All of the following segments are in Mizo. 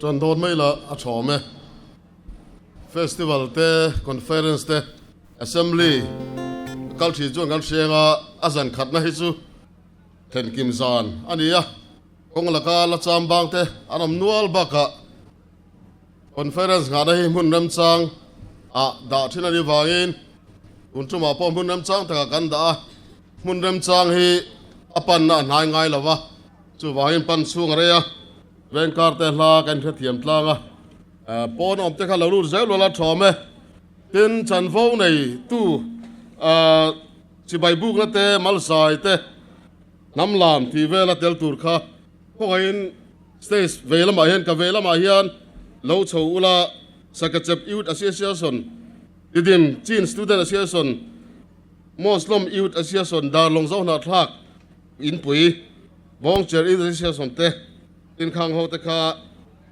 Ṭan dawn mai la a ṭhawm e. Festival te, Conference te, Assembly a kal ṭhin chuan kan hriang a, a zan khatna hi chu thlenkim zan a ni a. Kawng laka la cham bang te an awm nual bakah Conference nghahna hi hmun remchang ah dah ṭhin a nih vangin tun ṭumah pawh hmun remchang takah kan dah a, hmun remchang hi a panna a hnai ngai lo va, chuvangin pan chhung a rei a, vengkar te hla kan hrethiam tlang a, pawn awm te kha lo lut zel rual a ṭhawm e. Tin, chanvo nei tu chibai bukna te, malsai te, hnam lam tih vela tel tur kha khawngaihin Stage vei lamah hian ka vei lamah hian lo chho ula Sakachep Youth Association, Tidim Chin Student Association, Moslom Youth Association, Darlawng Zohnahthlak Inpui, Bawngcher Youth Association te tinkhang ho te kha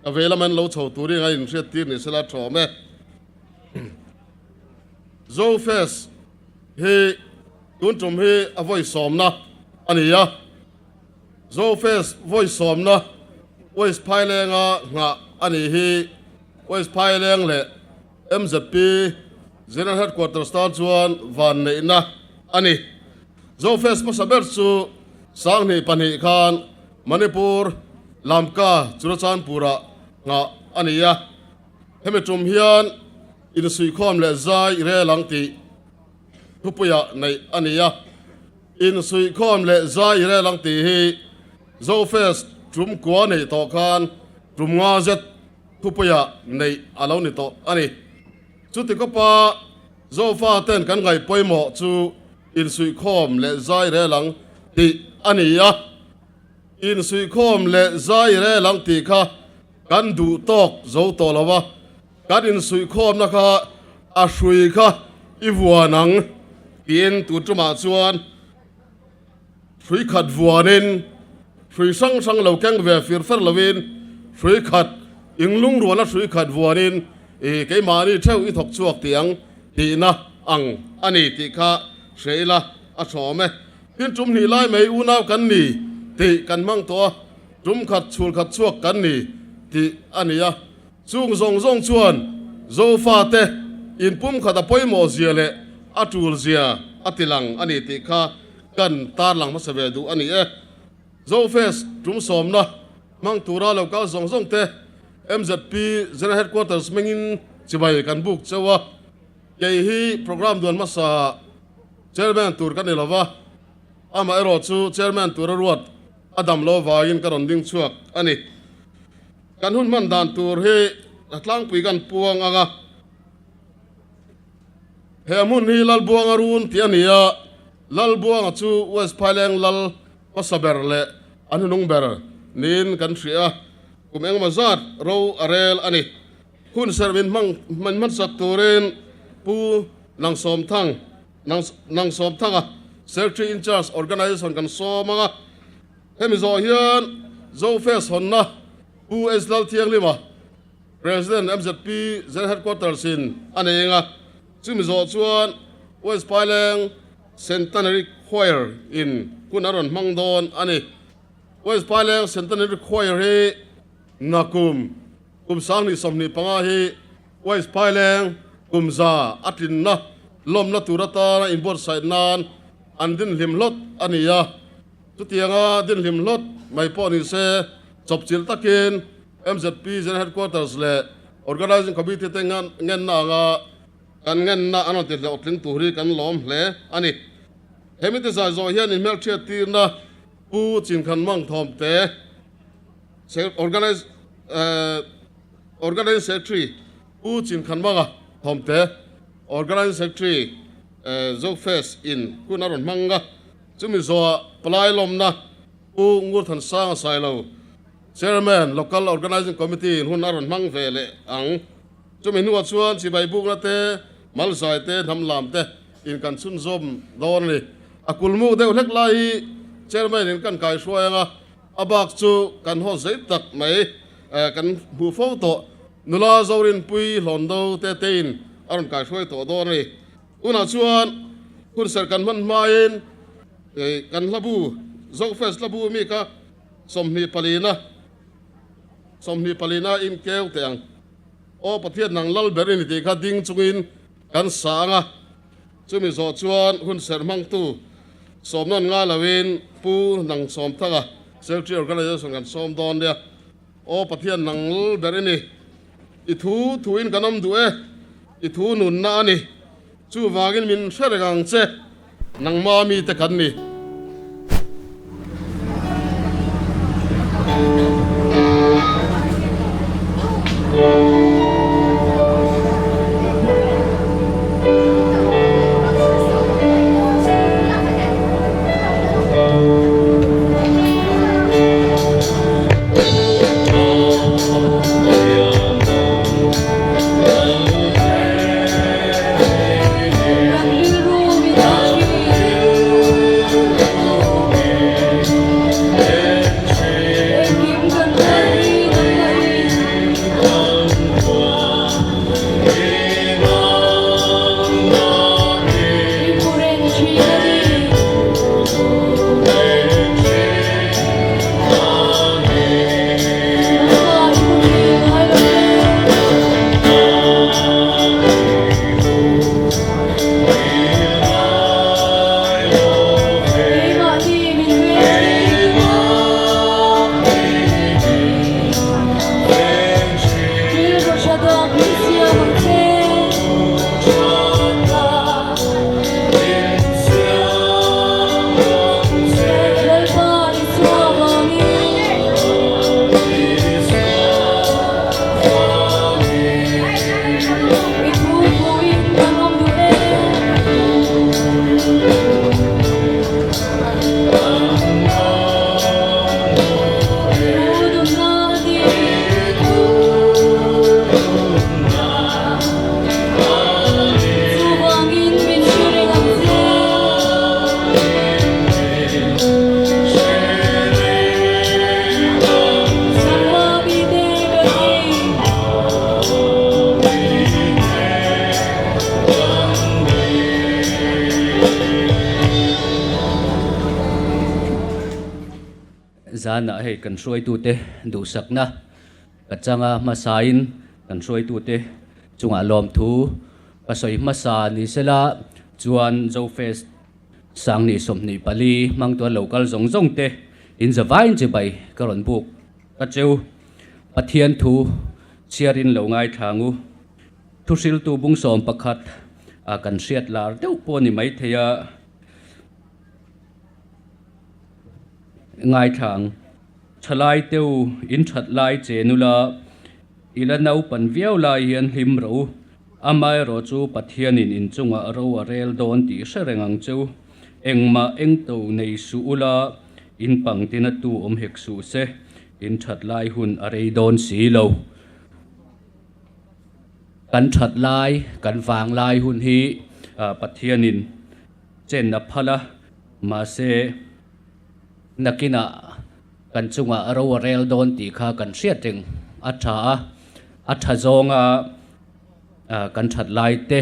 ka vei lama in lo chho turin a inhriat tir ni sela thawm e. Zofest hi tun tum hi a vawi sawmna a ni a. Zofest vawi sawmna West Phailenga nghah a nih hi. West Phaileng leh mzp General Headquarters tan chuan vanneihna a ni. Zofest hmasa ber chu 2002 khan Manipur Lamka Churachandpur-ah nghah a ni a. Hemi tum hian insuihkhawm leh zai rel ang tih thupuiah neih a ni a. Insuihkhawm leh zai rel ang tih hi Zofest tum kua neih tawh khan tum nga zet thupuiah neih a lo ni tawh a ni. Chuti kawpa Zofa ten kan ngaih pawimawh chu insuihkhawm leh zai rel ang tih a ni a. Insuihkhawm leh zai rel ang tih kha kan duh tawk zo tawh lo a. Kan insuihkhawmna kha a hrui kha i vuan ang tiin tun tumah chuan hrui khat vuanin hrui hrang hrang lo keng ve fir fer lovin hrui khat inglungrualna hrui khat vuanin i keimahni theuh i thawk chhuak tih ang tihna ang a ni tih kha hre ila a hrawm e. Tin tum hnih lai mai unau kan ni tih kan hmang tawh a, tum khat chhul khat chhuak kan ni tih a ni a. Chung zawng zawng chuan Zofate inpumkhat a pawimawh zia leh a tul zia a ti lang a ni tih kha kan tarlang hmasa ve duh a ni e. Zofest tum sawmna hmang tura lo kal zawng zawng te mzp General Headquarters hmingin chibai kan buk cheu a, kei hi programme duan hmasa Chairman tur ka ni lo va, amaherawh chu Chairman tura ruat a dam lo vangin ka rawn ding chhuak a ni. Kan hun hman dan tur hi a tlangpui kan puang ang a, he hmun hi Lalbuanga run tih a ni a, Lalbuanga chu West Phaileng lal hmasa ber leh a hnunung ber niin kan hria a, kum engemaw zat ro a rel a ni. Hun serh min hmang min hmansak turin Pu Nangsawmthang Nangsawmthanga Secretary in Charge Organisation kan sawm ang a. Hemi zawh hian Zofest hawnna Pu H Lalthianghlima, President mzp General Headquarters in a nei eng a, chumi zawh chuan West Phaileng Centenary Choir in hun a rawn hmang dawn a ni. West Phaileng Centenary Choir hi nakum kum 2025 hi West Phaileng kum za a tlinna lawmna tur atana inbuatsaih nan an dinhlim hlawt a ni a. Chutianga dinhlim hlawt mai pawh ni se, chawpchilh takin mzp General Headquarters leh Organising Committee te ngenna anga kan ngenna an rawn ti hlawhtling tur hi kan lawm hle a ni. He mite zai zawh hian inhmelhriat tirna Pu Chinkhan Mang Thawmte, Organising Secretary Pu Chinkhan Manga Thawmte, Organising Secretary Zofest in hun a rawn hmang a. Chumi zawhah palai lawmna Pu Ngurthansanga Sailo, Chairman, Local Organising Committee in hun a rawn hmang ve leh ang. Chumi hnuah chuan chibai bukna te, malzai te, hnam lam te in kan chhunzawm dawn a ni. A kulmuk deuh hlek lai hi Chairman in kan kaihruai ang a, a bak chu kan haw zei tak mai kan hmuh fo tawh. Nula Zorinpui Hlawndo te tein a rawn kaihruai tawh dawn a ni. Tunah chuan hunserh kan hman hmain kan hlabu Zofest hlabu mi kha 24 na. 24 na in keu teh ang. Aw Pathian nang lal ber i ni tih kha ding chungin kan sa ang a, chumi zawh chuan hun serh hmangtu sawmnawn ngai loin Pu Nang Sawmthanga Secretary Organisation kan sawm dawn nia. Aw Pathian nang lal ber i ni, i thu thuin kan awm duh e, i thu nunna a ni. Chuvangin min hre reng ang che, nangma mite kan ni. Zanah hei kan hruaitute duhsakna ka changa hmasain kan hruaitute chungah lawmthu ka sawi hmasa ni sela chuan Zofest Sangni 24 hmang tuan lo kal zawng zawng te in zavain chibai ka rawn buk ka cheu. Pathian thu chhiarin lo ngaithla ngu. Thuhriltu bung 11 a kan hriat lar deuh pawh a ni maithei a, ngaithla ang. Thalai teu in that lai che nula i la naupan viau lai hian hlim ro. Amaherawh chu Pathianin in chungah ro a rel dawn tih hre reng ang cheu. Engmah engto nei suh ula, in pangtina tu awm hek suh se, in that lai hun a rei dawn si lo. Kan that lai, kan vang lai hun hi Pathianin chen a phal a, mahse nakinah kan chungah ro a rel dawn tih kha kan hriat reng a tha a, a tha zawnga Kan that lai te,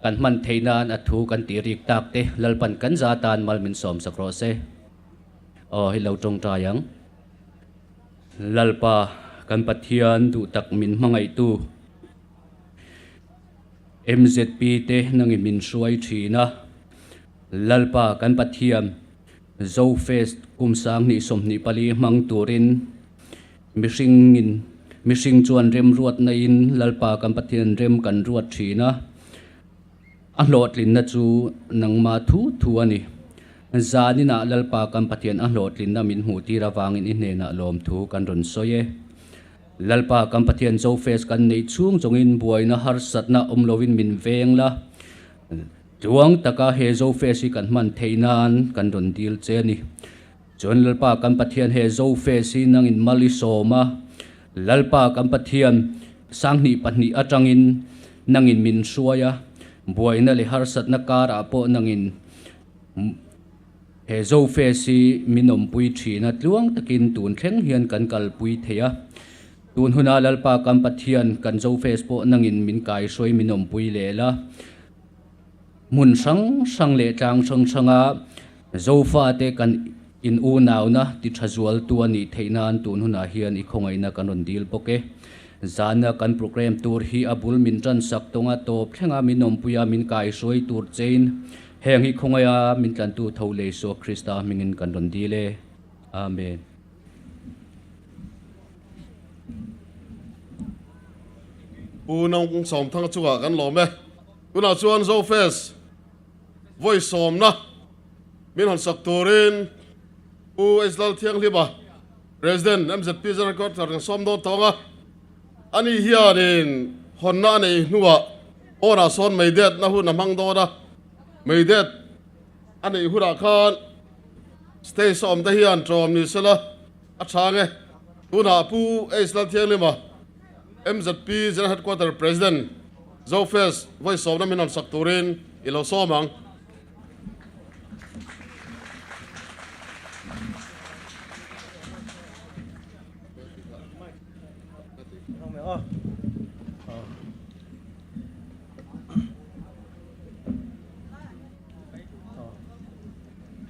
kan hman theih nan a thu kan tih rik tak te Lalpan kan za tan mal min sawm sak rawh se. Aw hi lo tawngtai ang. Lalpa kan Pathian duh tak min hmangaihtu MZP te nangin min hruai thin a. Lalpa kan Pathian Zofest kum 2024 hmang turin Mihringin, mihring chuan rem ruatna in Lalpa kan Pathian rem kan ruat thin a, a hlawhtlinna chu nangma thu thu a ni. Zaninah Lalpa kan Pathian a hlawhtlinna min hmuh tir avangin i hnenah lawmthu kan rawn sawi e. Lalpa kan Pathian Zofest kan neih chhung chungin buaina harsatna awm lovin min veng la, tluang taka he Zofest hi kan hman theih nan kan rawn dil che a ni. Chuan Lalpa kan Pathian he Zofes hi nangin mal i sawm a, Lalpa kan Pathian 2002 atangin nangin min hruai a, buaina leh harsatna karah pawh nangin he Zofes hi min awmpui thin a, tluang takin tun thleng hian kan kalpui thei a. Tun huna Lalpa kan Pathian kan Zofes pawh nangin min kaihruai min awmpui leh la. Hmun hrang hrang leh tlang hrang hranga Zofate kan In unauna ti tha zualtu a nih theih nan tun hunah hian i khawngaihna kan rawn dil bawk e. Zana kan program tur hi a bul min tan sak tawnga tawp thlenga min awmpuia min kaihruai tur chein heng hi khawngaiha min tlantu tho lei Isua Krista hmingin kan rawn dil e. Amen. Pu Nong Sawmthanga chungah kan lawm e. Tunah chuan Zofest vawi sawmna min han sak turin Pu H Lalthianghlima, President, MZP General Headquarter kan sawm dawn tawng a. Ani hianin hawnna a nei hnuah pawnah sawn meidet na hun a hmang dawn a. Meidet a neih hunah khan stage a awm te hian ṭawm ni sela a ṭha nge. Tunah Pu H Lalthianghlima, MZP General Headquarter President, Zofest vawi sawmna min rawn sak turin i lo sawm ang.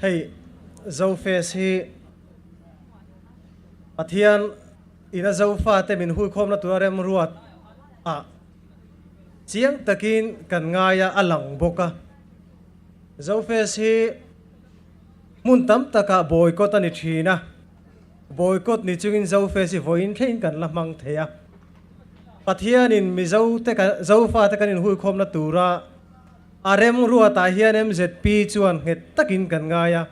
Hei Zofest hi Pathian ina Zofate min huikhawmna tura remruat ah chiang takin kan ngai a, a lang bawk a. Zofest hi hmun tam takah boycott a ni thin a, boycott ni chungin Zofest hi vawiin thlengin kan la hmang thei a. Pathianin Mizo te kan Zofate kan inhuikhawmna tura a remruatah hian MZP chuan nghet takin kan ngai a.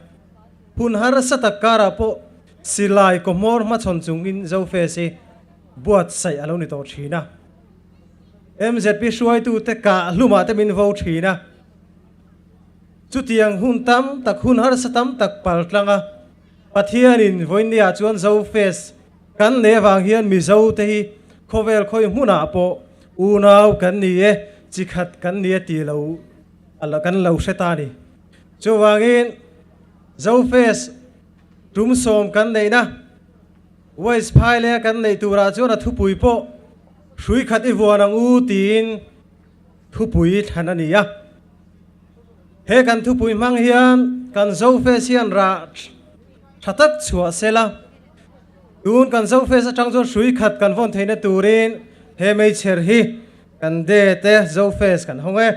Hun harsa tak karah pawh silai kawhmawr hmachhawn chungin Zofest hi buatsaih a lo ni tawh thin a. MZP hruaitute kah hlumah te min vo thin a. Chutiang hun tam tak, hun harsa tam tak pal tlang a, Pathianin vawinia chuan Zofest kan nei avang hian Mizo te hi khawvel khawi hmunah pawh unau kan ni e, chi khat kan ni e tih lo kan lo hre ta a ni. Chuvangin Zofest tum sawm kan neihna West Phaileng a kan neih turah chuan a thupui pawh hrui khat i vuan ang u tiin thupui thlan a ni a. He kan thupui hmang hian kan Zofest hian rah tha tak chhuah sela, tun kan Zofest atang chuan hrui khat kan vawn theihna turin he meichher hi kan de te Zofest kan hawng e.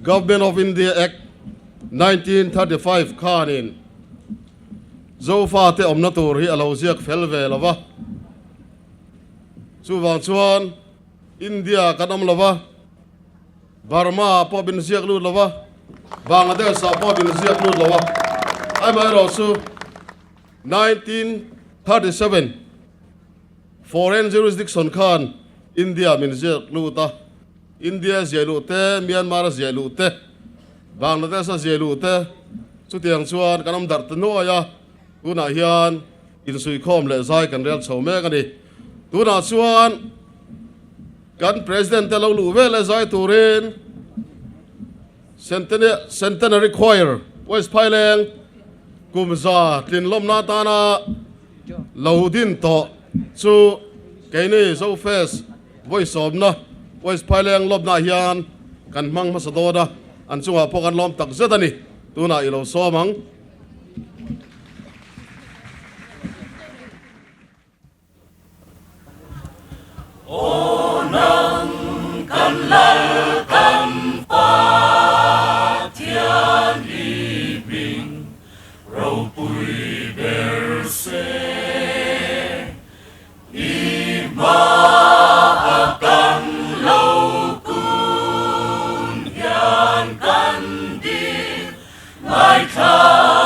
Government of India Act 1935 khanin Zofate awmna tur hi a lo ziak fel ve lo va. Chuvang chuan India kan awm lo va, Burma ah pawh min ziak lut lo va, Bangladesh ah pawh min ziak lut lo va. Amaherawhchu 1937 Foreign Jurisdiction khan India min ziak lut a, India ziah luh te, Myanmar a ziah luh te, Bangladesh a ziah luh te, chutiang chuan kan awm darh ta nuai a, tunah hian insuihkhawm leh zai kan rel chho mek a ni. Tunah chuan kan President te lo luh vel e zai turin Centenary Choir West Phaileng kum za tlinlawmna atana lo din tawh chu keini Zofest Vawi sawmna West Phaileng lawmnaah hian kan hmang hmasa dawn a, an chungah pawh kan lawm tak zet a ni. Tunah i lo sawm ang. Aw nang kan lal kan Pathian i hming ropui ber se. I hmaah kan lo kun hian kan ding ngaithla.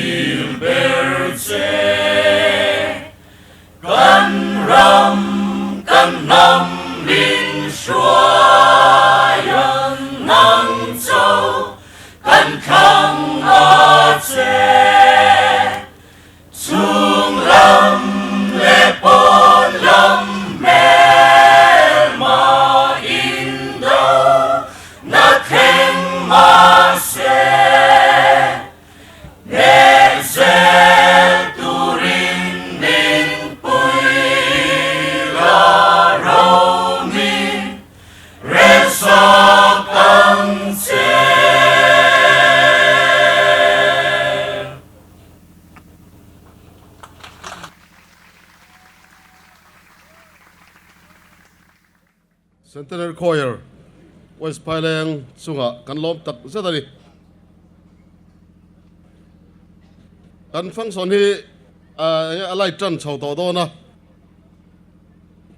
dil ber che. Kan ram kan hnam min hruai ang nang cho kan thlang a che. Chhung lam leh pawn lam hmelma indo na thleng mahse hneh zel turin min pui la romi relsak ang che. Centenary Choir, West Phaileng chungah kan lawm tak zet a ni. Kan function hi enge a light tan chho tawh dawn a,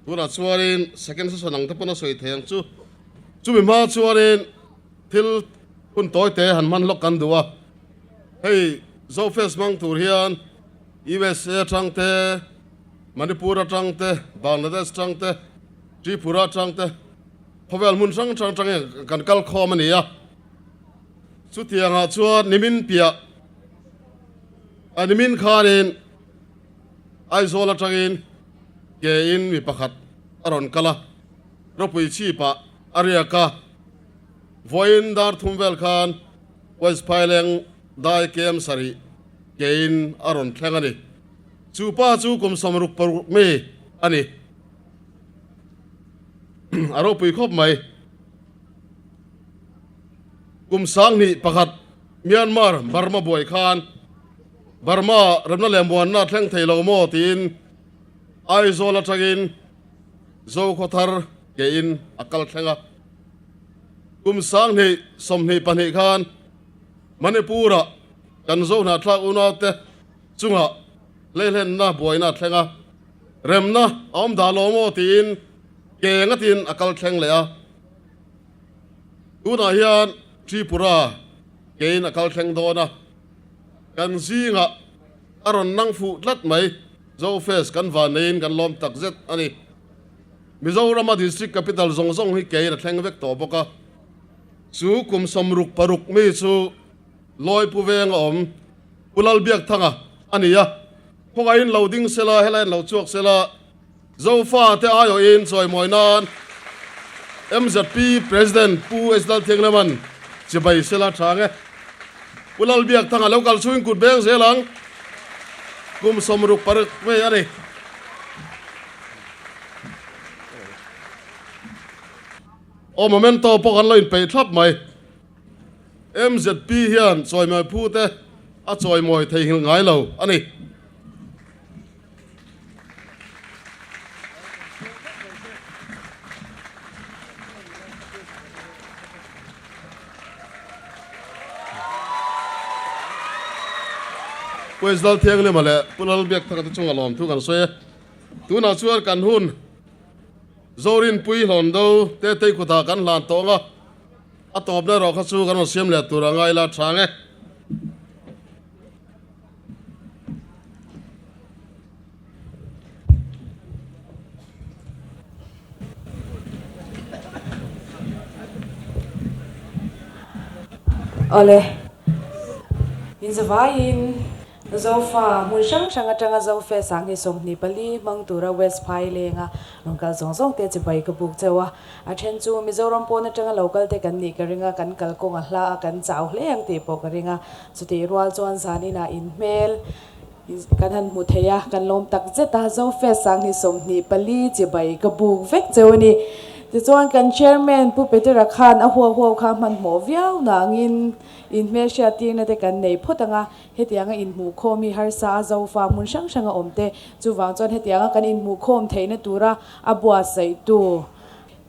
tunah chuanin second session ang te pawn a sawi thei ang chu. Chumi hma chuanin thil hun tawi te han hman lawk kan duh a. Hei Zofest hmang tur hian USA atang te, Manipur atang te, Bangladesh atang te, Tripura atang te, khawvel hmun hrang hrang atangin kan kal khawm a ni a. Chutiangah chuan nimin piah a nimin khanin Aizawl atangin ke in mi pakhat a rawn kal a, ropui chhipah a riak a, vawiin dar thum vel khan West Phaileng dai kem sarih kein a rawn thleng a ni. Chu pa chu kum 66 mi a ni. A ropui khawp mai. Kum 2001 Myanmar Burma buai khan Burma remna leh muanna thleng thei lo maw tiin Aizawl atangin Zokhawthar kein a kal thleng a. Kum 2022 khan Manipur-ah kan zo hnahthlak unaute chungah hleihlenna buaina a thleng a, remna a awm dah lo maw tiin ke ngatin a kal thleng leh a. Tunah hian Tripura kein a kal thleng dawn a, kan zingah a rawn nang fuh tlat mai. Zofest kan van neiin kan lawm takzet a ni. Mizorama district capital zawng zawng hi kein a thleng vek tawh bawk a, chu kum 66 mi chu Lawipu veng a awm Pu Lalbiakthanga a ni a, khawngaihin lo ding sela, helaiin lo chhuak sela, Zofa te aiawhin chawimawi nan MZP President Pu H Lalthianglema'n chibai sela tha ang e. Pu Lalbiakthanga lo kal chhuin kut beng zel ang, kum 66 mi a ni. Aw memento pawh kan lo inpeih thlap mai. MZP hian chawimawi phu te a chawimawi theihnghilh ngai lo a ni. Pu Lalthianglima leh Pu Lalbiakthanga te chunga lawmthu kan sawi e. Tunah chuan kan hun Zorinpui Hlawn Do te tei kutah kan hlan tawng a, a tawpna erawh kha chu kan rawn siam leh tur a ngai la tha ang e. Awle, inzavaiin Zofa hmun hrang hrang atanga Zofe 2024 hmang tura West Phailenga rawn kal zawng zawng te chibai ka buk cheu a. A then chu Mizoram pawn atanga lo kal te kan nih ka ring a, kan kal kawng a hla a, kan chau hle ang tih pawh ka ring a. Chutih rual chuan zaninah inhmel kan han hmu thei a, kan lawm tak zet a, Zofe 2024 chibai ka buk vek cheu a ni. Tichuan kan Chairman Pu Petera khan a huau huau kha hmanhmawh viau nangin inhmel hriattirna te kan nei phawt ang a. Hetianga inhmuhkhawm hi harsa a zofa hmun hrang hrang a awm te, chuvang chuan hetianga kan inhmuhkhawm theihna tura a buatsaihtu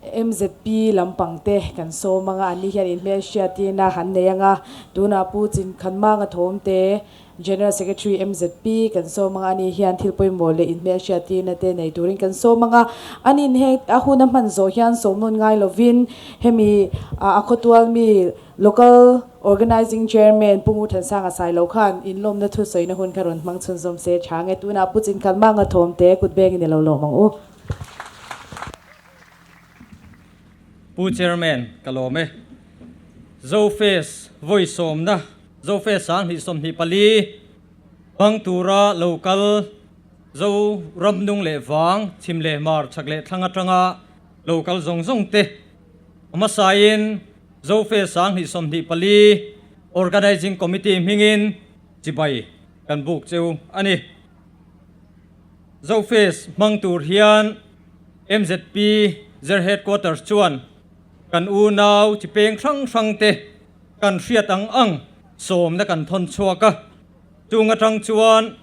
MZP lampang te kan sawm anga an ni hian inhmelhriat ina han nei anga tunah Pu Chinkhanmanga Thawmte General Secretary MZP kan sawm anga ani hian thil pawimawh leh inhmelhriat tirna te nei turin kan sawm anga anin he a hun a hman zawh hian sawmnawn ngai lovin hemi a khawtual mi Local Organizing Chairman Pu Nguthansanga Sailo khan inlawmna thusawina hun kha rawn hmang chhunzawm se tha nge tunah Pu Chinkhanmanga Thawmte kut bengin i lo lawm ang u. Pu Chairman, ka lawm e. Zofest vawi sawmna, Zofest 2024 hmang tura lo kal Zo ramnung leh vang, chhim leh hmar, chhak leh thlang atanga lo kal zawng zawng te hmasain Zofest 2024 Organizing Committee hmingin chibai kan buk cheu a ni. Zofest hmang tur hian MZP Zer Headquarters chuan kan unau chi peng hrang hrang te kan hriat ang ang sawmna kan thawn chhuak a, chung atang chuan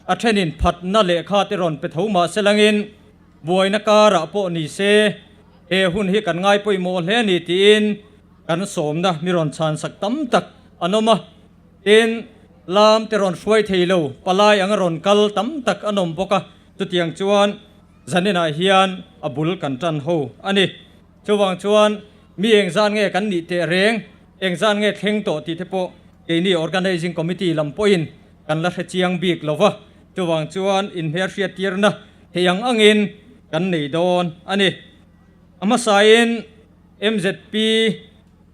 a thenin phatna lehkha te rawn pe tho mah se langin buaina karah pawh ni se he hun hi kan ngai pawimawh hle a ni tiin kan sawmna mi rawn chhansak tam tak an awm a. Tin, lam te rawn hruai thei lo, palai anga rawn kal tam tak an awm bawk a, chutiang chuan zaninah hian a bul kan tan ho a ni. Chuvang chuan mi engzan nge kan nih teh reng, engzan nge thleng tawh tih te pawh keini Organizing Committee lam pawhin kan la hre chiang bik lo va, chuvang chuan inhmelhriattirna thei ang angin kan nei dawn a ni. A hmasain MZP.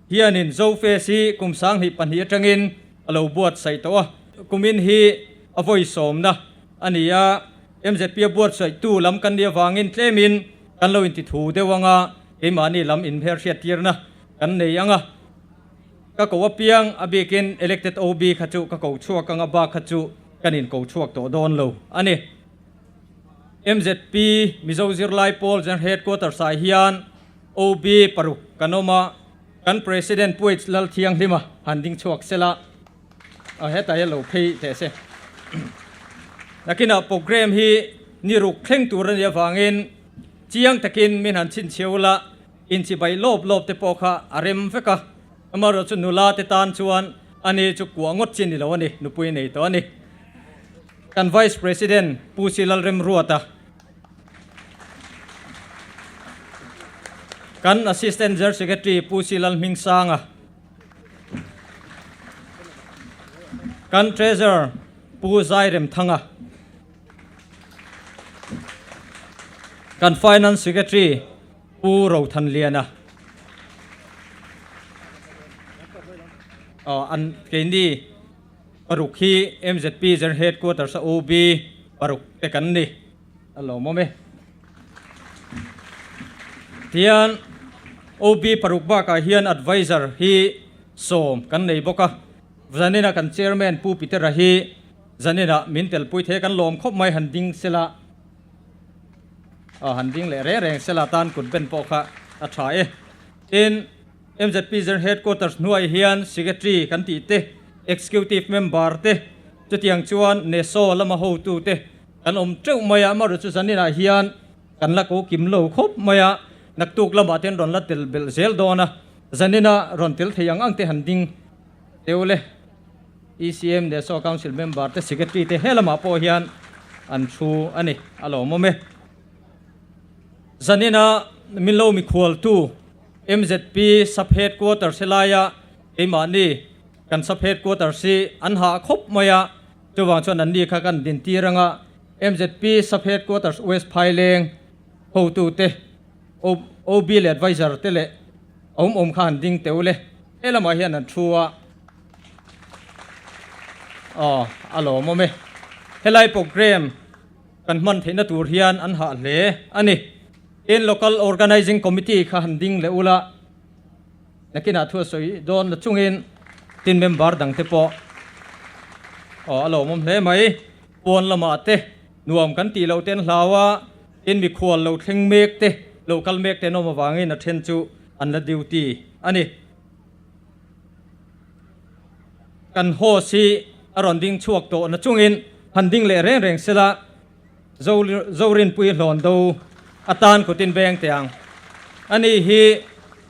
Hianin Zofest hi kum 2002 atangin a lo buatsaih tawh a, kumin hi a vawi sawmna a ni a, MZP a buatsaihtu lam kan nih avangin tlemin kan lo intithu deuh anga keimahni lam inhmelhriattirna kan nei ang a, ka ko apiang a bikin elected OB kha chu ka ko chhuak anga bak kha chu kan inko chhuak tawh dawn lo a ni. MZP Mizo Zirlai Pawl General Headquarters ah hian OB paruk kan awm a, kan President Puaich Lalthianghlima han ding chhuak sela, a hetah hian lo phei teh se. Nakinah program hi ni ruk thleng tur a nih avangin chiang takin min han chhinchhiau la, inchibai lawp lawp te pawh kha a rem vek a, amaherawhchu nula te tan chuan ani chu kuah ngawt chi ni lo a ni, nupui nei tawh a ni. Kan Vice President Pu Si Lalremruata. Kan Assistant General Secretary Pu Si Lalhmingsanga. Kan Treasurer Pu Zairemthanga. Kan Finance Secretary Pu Rothanliana. An keini Paruk hi MZP General Headquarters a OB paruk te kan ni a lawmawm e. Tihian OB paruk bakah hian Advisor hi sawm kan nei bawk a, zanina kan Chairman Pu Petera hi zanina min telpui thei a kan lawm khawp mai han ding sela han ding leh reng reng sela tan kut ben pawh kha a tha e. Tin, MZP General Headquarters hnuai hian Secretary kan tih te, Executive Member te, chutiang chuan NESO lama hotu te kan awm teuh mai a, amaherawhchu chu zaninah hian kan la ko kim lo khawp mai a, naktuk lamah te an rawn la tel belh zel dawn a, zanina rawn tel thei ang ang te han ding teu le. ECM, NESO Council Member te, Secretary te he lamah pawh hian an thu a ni, a lawmawm e. Zanina Milo mikhualtu MZP Sub Headquarters helaia keimahni kan Sub Headquarters hi an hah khawp mai a, chuvang chuan anni kha kan dintir anga MZP Sub Headquarters West Phaileng hotute OB leh Advisor te leh awm awm kha han ding teu le, he lamah hian an thu a, aw a lawmawm e. Helai program Kan hman theihna tur hian an hah hle a ni. Tin, Local Organising Committee kha han ding leh ula, nakinah thu a sawi dawn la chungin tin member dangte pawh aw a lawmawm hle mai. Pawn lamah te nuam kan tih loh te an hlau a, tin mikhual lo thleng mek te, lo kal mek te an awm avangin a then chu an la duty a ni. Kan host hi a rawn ding chhuak tawh na chungin han ding leh reng reng sela, Zorinpui hlawn do atan kutin beng teh ang. Ani hi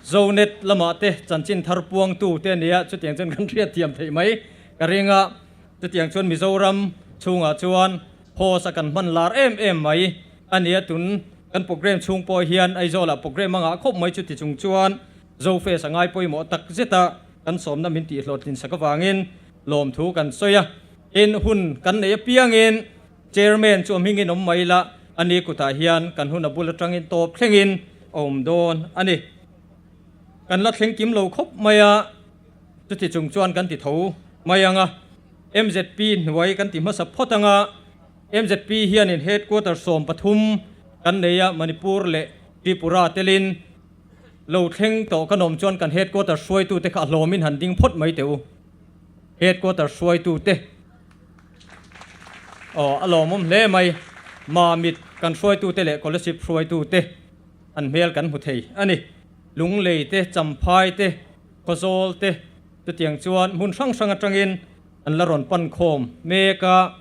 Zonet lamah te chanchin thar puangtu te a nia, chutiang chuan kan hriat thiam theih mai ka ring a. Chutiang chuan Mizoram chhungah chuan host a kan hman lar em em mai a nia, tun kan program chhung pawh hian Aizawlah program a ngah khawp mai chuti chung chuan Zofest a ngai pawimawh tak zet a, kan sawmna min tihhlawhtlin sak avangin lawmthu kan sawi a. Tin, hun kan nei apiangin Chairman chu a hmingin awm mai la, ani kutah hian kan hun a bul atangin tawp thlengin a awm dawn a ni. Kan la thleng kim lo khawp mai a, chuti chung chuan kan ti tho mai ang a. MZP hnuai kan ti hmasa phawt ang a, MZP hianin headquarter 13 kan nei a, Manipur leh Tripura telin lo thleng tawh kan awm chuan kan headquarter hruaitute kha a hlawmin han ding phawt mai teh u. Headquarter hruaitute. Aw, a lawmawm hle mai. Mamit kan hruaitute leh Kolasib hruaitute an hmel kan hmu thei a ni. Lunglei te, Champhai te, Khawzawl te chutiang chuan hmun hrang hrang atangin an la rawn pan khawm mek a.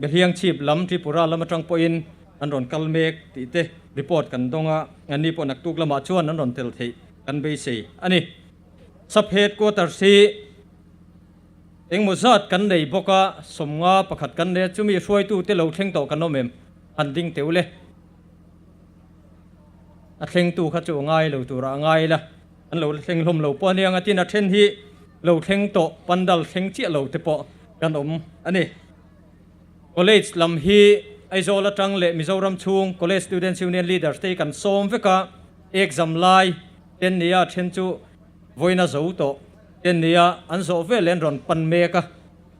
Behliangchhip lam Tripura lam atang pawhin an rawn kal mek tih te report kan dawng a, anni pawh naktuk lamah chuan an rawn tel theih kan beisei a ni. Sub Headquarters hi Engmaw zat kan nei bawk a, 51 kan nei a, chumi hruaitute lo thleng tawh kan awm em? Han ding teuh le. A thlengtu kha chu a ngai lo turah a ngai la, an lo la thleng hlawm lo pawh a nia, tin a then hi lo thleng tawh pandal thleng chiah lo te pawh kan awm a ni. College lam hi Aizawl atang leh Mizoram chhung College Students Union Leaders te hi kan sawm vek a, exam lai ten nia then chu Vawiin a zo tawh te nia an zawh vel leh an rawn pan mek a,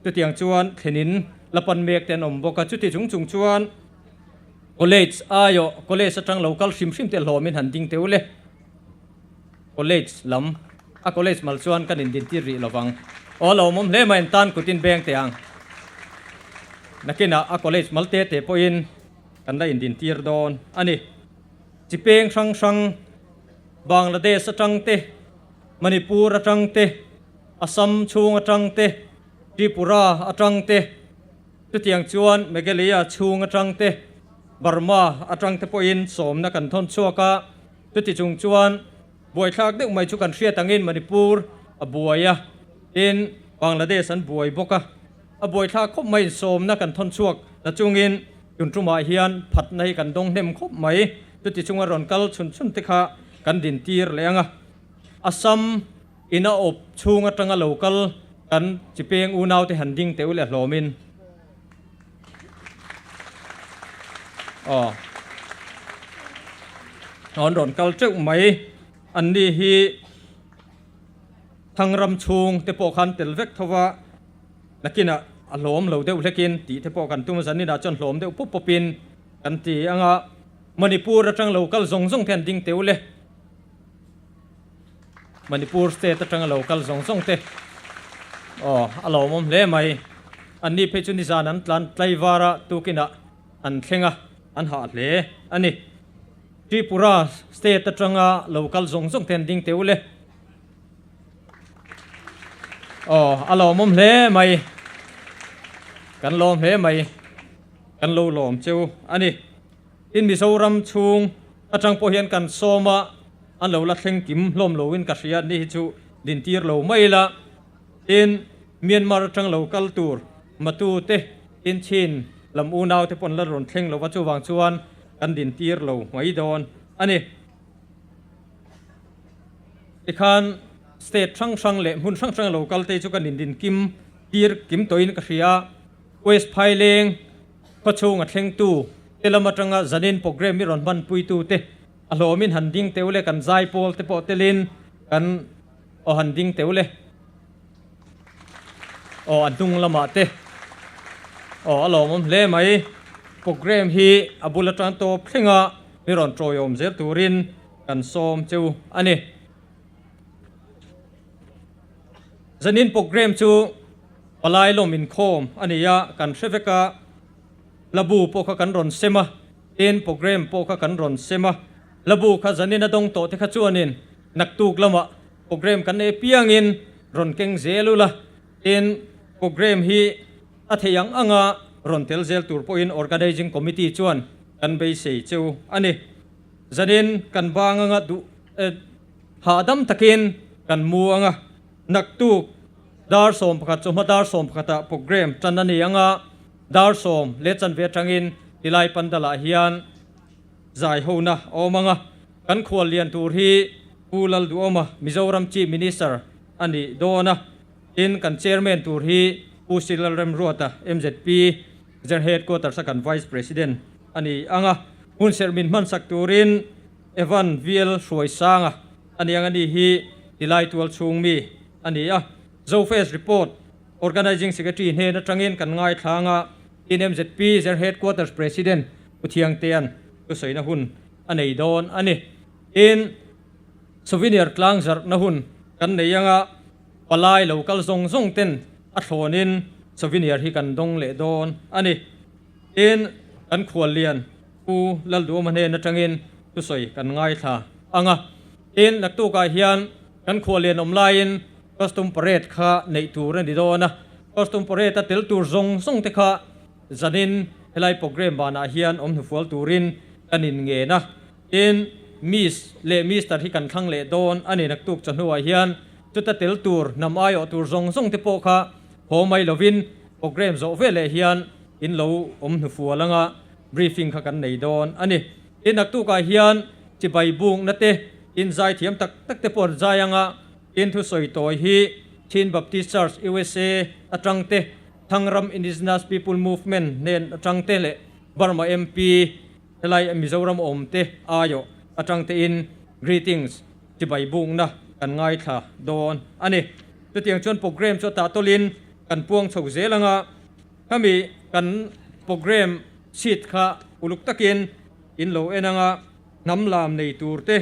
chutiang chuan thlenin la pan mek te an awm bawk a, chuti chung chung chuan college aiawh college atang lo kal hrim hrim te hlawmin han ding teuh le, college lam a college mal chuan kan indintir rih lovang aw lo awm hle mai an tan kutin beng teh ang nakinah a college mal te te pawhin kan la indintir dawn a ni. Chi peng hrang hrang. Bangladesh atang te, Manipur atang te, Assam chhung atang te, Tripura atang te, chutiang chuan Meghalaya chhung atang te, Burma atang te pawhin sawmna kan thawn chhuak a, chuti chung chuan buaithlak deuh mai chu kan hriat angin Manipur a buai a, tin Bangladesh an buai bawk a, a buaithlak khawp mai sawmna kan thawn chhuak na chungin Tun tumah hian phatna hi kan dawng hnem khawp mai. Chuti chunga rawn kal chhun chhun te kha kan din tir leh ang a. Assam ina awp chhung atanga lo kal kan chipeng unau te han ding teuh leh hlawmin. Aw. An rawn kal teuh mai. Anni hi Thangram chhung te pawh khan tel vek tho va. Nakinah a hlawm lo deuh hlekin tih te pawh kan tum a, zaninah chuan hlawm deuh pup pupin kan ti ang a, Manipur atang lo kal zawng zawng te an ding teuh le. Manipur state atanga lo kal zawng zawng te aw a lawmawm hle mai. Anni phei chu nizan an tlan tlaivar a, tukinah an thleng a, an hah hle a ni. Tripura state atanga lo kal zawng zawng te an ding teuh le. Aw, a lawmawm hle mai. Kan lawm hle mai. Kan lo lawm cheu a ni. Tin, Mizoram chhung atang pawh hian kan sawm a, an lo la thleng kim hlawm loin ka hria ni hi chu dintir lo mai ila. Tin, Myanmar atang lo kal tur matu te, tin Chin lam unau te pawh an la rawn thleng lo va, chuvang chuan kan dintir lo mai dawn a ni. Tikhan state hrang hrang leh hmun hrang hrang local te chu kan indin kim tir kim tawhin ka hria a, West Phaileng khaw chhunga thlengtu te lam atanga zanin programme i rawn hmanpuitu te a hlawmin han ding teuh le kan zai pawl te pawh telin kan aw han ding teuh le aw a hnung lamah te aw a lawmawm hle mai programme hi a bul atang tawp thlenga mi rawn tawiawm zel turin Kan sawm cheu a ni. Zanin programme chu palai lawm inkhawm a ni a, kan hre vek a, hlabu pawh kha kan rawn sem a, tin programme pawh kha kan rawn sem a, hlabu kha zanin a dawng tawh te kha chuanin naktuk lamah programme kan nei piangin rawn keng zel ula, tin programme hi a theih ang anga rawn tel zel tur pawhin Organizing Committee chuan kan beisei cheu a ni. Zanin kan bang anga duh hahdam takin kan mu anga naktuk dar 11 chawhma dar 11 ah program tan a ni anga dar sawm leh chanve atangin tilai pandal ah hian zai hona a awm anga kan khual lian tur hi Pu Lalduhawma Mizoram Chief Minister a nih dawn a, tin kan Chairman tur hi Pu Silalremruata mzp General Headquarters a kan Vice President a ni ang a, hun serh min hmansak turin Evan VL Hruaisanga a ni ang a ni hi tilai tual chhung mi a ni a. Zofest Report Organizing Secretary hnen atangin kan ngaithlang a, tin mzp General Headquarters President Pu Thiangtea'n thusawiina hun a nei dawn a ni. Tin, Souvenir tlang zarhna hun kan nei ang a, palai lo kal zawng zawng ten a thlawnin souvenir hi kan dawng leh dawn a ni. Tin, kan khuallian Pu Lalduhawma hnen atangin thusawi kan ngaithla ang a. Tin, naktukah hian kan khuallian awm laiin costume parade kha neih tur a ni dawn a. Costume parade a tel tur zawng zawng te kha zanin helai programme banah hian awm hnufual turin kan inngen a. Tin, Miss leh Mister hi kan thlang leh dawn a ni naktuk chawhnuah hian chuta tel tur hnam aiawh tur zawng zawng te pawh kha haw mai lovin programme zawh veleh hian in lo awm hnufual anga briefing kha kan nei dawn a ni. Tin, naktukah hian chibai bukna te in zai thiam tak tak te pawh an zai anga tin thusawi tawi hi Chin Baptist Church USA atang te, Thangram Indigenous People Movement hnen atang te leh Burma MP Helai Mizoram awm te aiawh atang tein greetings chibai bukna kan ngaithla dawn a ni. Chutiang chuan programme chu a tah tawlhin kan puang chho zel anga khami kan programme sheet kha uluk takin in lo en anga hnam lam nei tur te,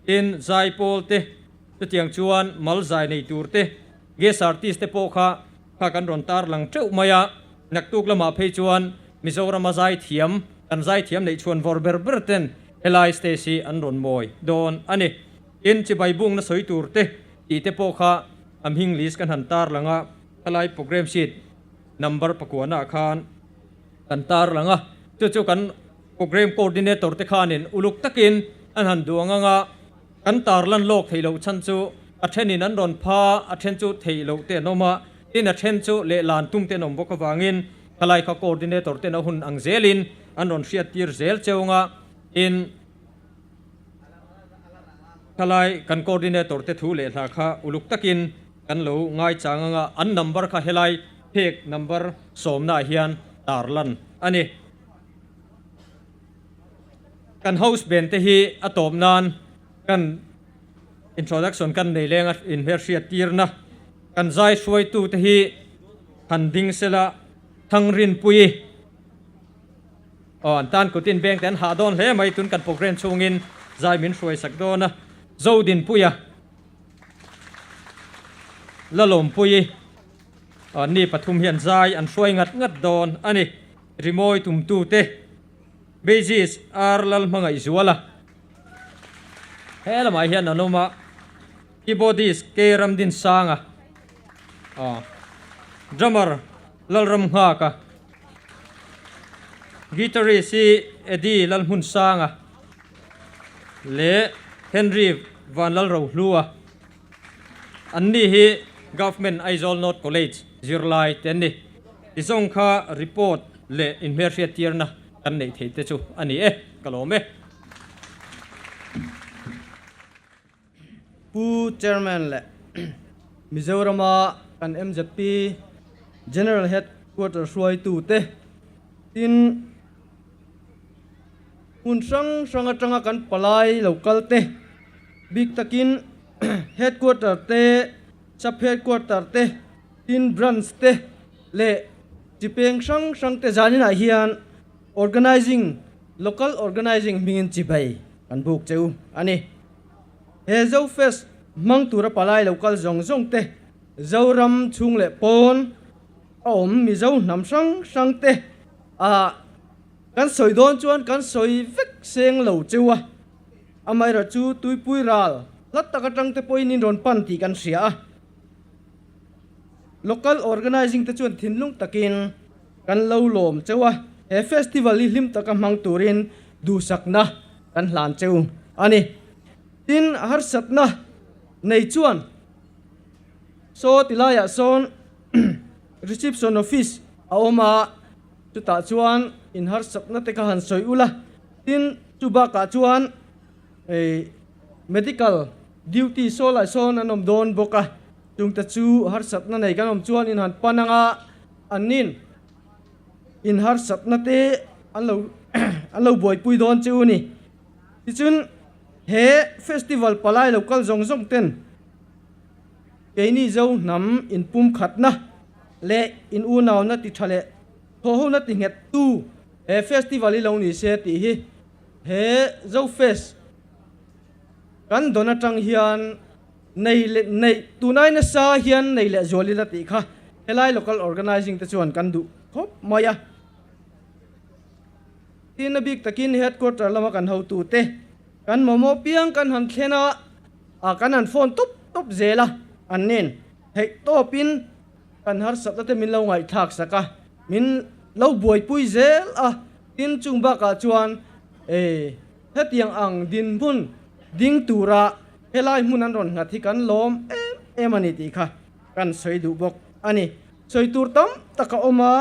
tin zaipawl te, chutiang chuan mal zai nei tur te, guest artist te pawh kha kha kan rawn tarlang teuh mai a. Naktuk lamah phei chuan Mizorama zaithiam, kan zaithiam neih chhuan vawr ber ber ten helai stage hi an rawn mawi dawn a ni. Tin, chibai bungna sawi tur te tih te pawh kha a hming list kan han tar lang a, helai programme sheet number pakuana ah khan kan tar lang a, chu chu kan programme coordinator te khanin uluk takin an han duh ang ang a, kan tar lan lawk theih loh chhan chu a thenin an rawn pha, a then chu theih loh te an awm a, Tin a then chu lehlan tum ten awm bawk avangin khalai kha coordinator ten a hun ang zelin an rawn hriat tir zel cheunga tin khalai kan coordinator te thu leh hla kha uluk takin kan lo ngaichang anga an number kha helai phek number sawmna ah hian tarlan a ni. Kan house band te hi a tawp nan kan introduction kan nei lenga inhmelhriat tirna. Kan zai hruaitute hi han ding sela Thangrinpuii aw an tan kutin beng te an hah dawn hle mai tun kan programme chhungin zai min hruai sak dawn a Zodinpuia Lalawmpuii aw ni pathum hian zai an hruai ngat ngat dawn a ni Rimawi tumtute Bassist R Lalhmangaihzuala he lamah hian an awm a. Keyboardist K Ramdinsanga, Drummer Lalramnghaka, Guitarist hi Eddie Lalhmunsanga leh Henry Vanlalrohlua. Anni hi Government Aizawl North College zirlai te an ni. Tizawng kha report leh inhmelhriattirna kan neih theih te chu a ni e, ka lawm e. Pu Chairman leh Mizorama kan mzp General Headquarter hruaitute tin hmun hrang hrang atanga kan palai lo kal te bik takin Headquarter te, Sub Headquarter te, tin Branch te leh chi peng hrang hrang te zaninah hian Organizing, Local Organizing hmingin chibai kan buk cheu a ni. He Zofest hmang tura palai lo kal zawng zawng te, Zoram chhung leh pawn a awm Mizo hnam hrang hrang te ah kan sawi dawn chuan kan sawi vek seng lo cheu a. Amaherawh chu tuipui ral hla tak atang te pawhin in rawn pan tih kan hria a. Local Organizing te chuan thinlung takin Kan lo lawm cheu a, he festival hi hlim taka hmang turin duhsakna kan hlan cheu a ni. Tin, harsatna nei chuan saw tilaiah sawn reception office a awm a, chutah chuan in harsatna te kha han sawi ula. Tin, chu bakah chuan medical duty saw lai sawn an awm dawn bawk a, chungte chu harsatna nei kan awm chuan in han pan anga annin in harsatna te an lo an lo buaipui dawn che u ni. Tichuan he festival palai lo kal zawng zawng ten keini Zo hnam inpumkhatna leh in unauna ti tha leh thawhhona ti nghet tu he festival hi lo ni se tih hi he Zo Fest kan dawn atang hian nei leh neih tunai nasa hian nei leh zual ila tih kha helai local organizing te chuan kan duh khawp mai a. Tin a bik takin headquarter lama kan hotute kan mamawh piang kan han thlen a, a kan han phone tup tup zel a, an nen theih tawpin kan harsatna te min lo ngaihthlak sak a, min lo buaipui zel a, tin chung bakah chuan e hetiang ang dinhmun ding tura helai hmun an rawn nghat hi kan lawm em em a ni tih kha kan sawi duh bawk a ni. Sawi tur tam tak a awm a.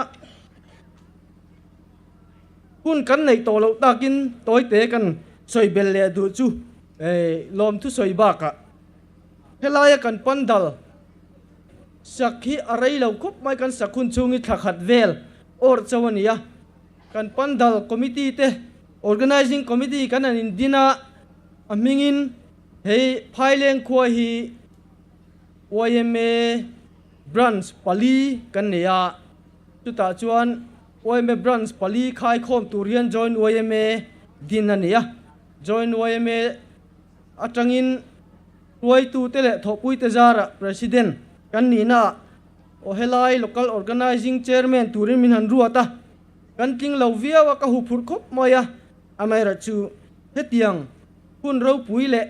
Hun kan neih tawh loh takin tawite kan sawi bel leh duh chu lawmthu sawi bakah helaia kan pandal sak hi a rei lo khawp mai, kan sak hun chhung hi thla khat vel awrh chauh a ni a, kan pandal committee te organising committee kan han indin a, a hmingin hei Phaileng khua hi yma branch pali kan nei a, chutah chuan yma branch pali khaikhawm tur hian joint yma din a ni a, joint yma atangin hruaitute leh thawhpuite zarah President kan nihna ah aw helai Local Organising Chairman turin min han ruat a, kan tling lo viau a ka huphurh khawp mai a, amaherawhchu hetiang hun ropui leh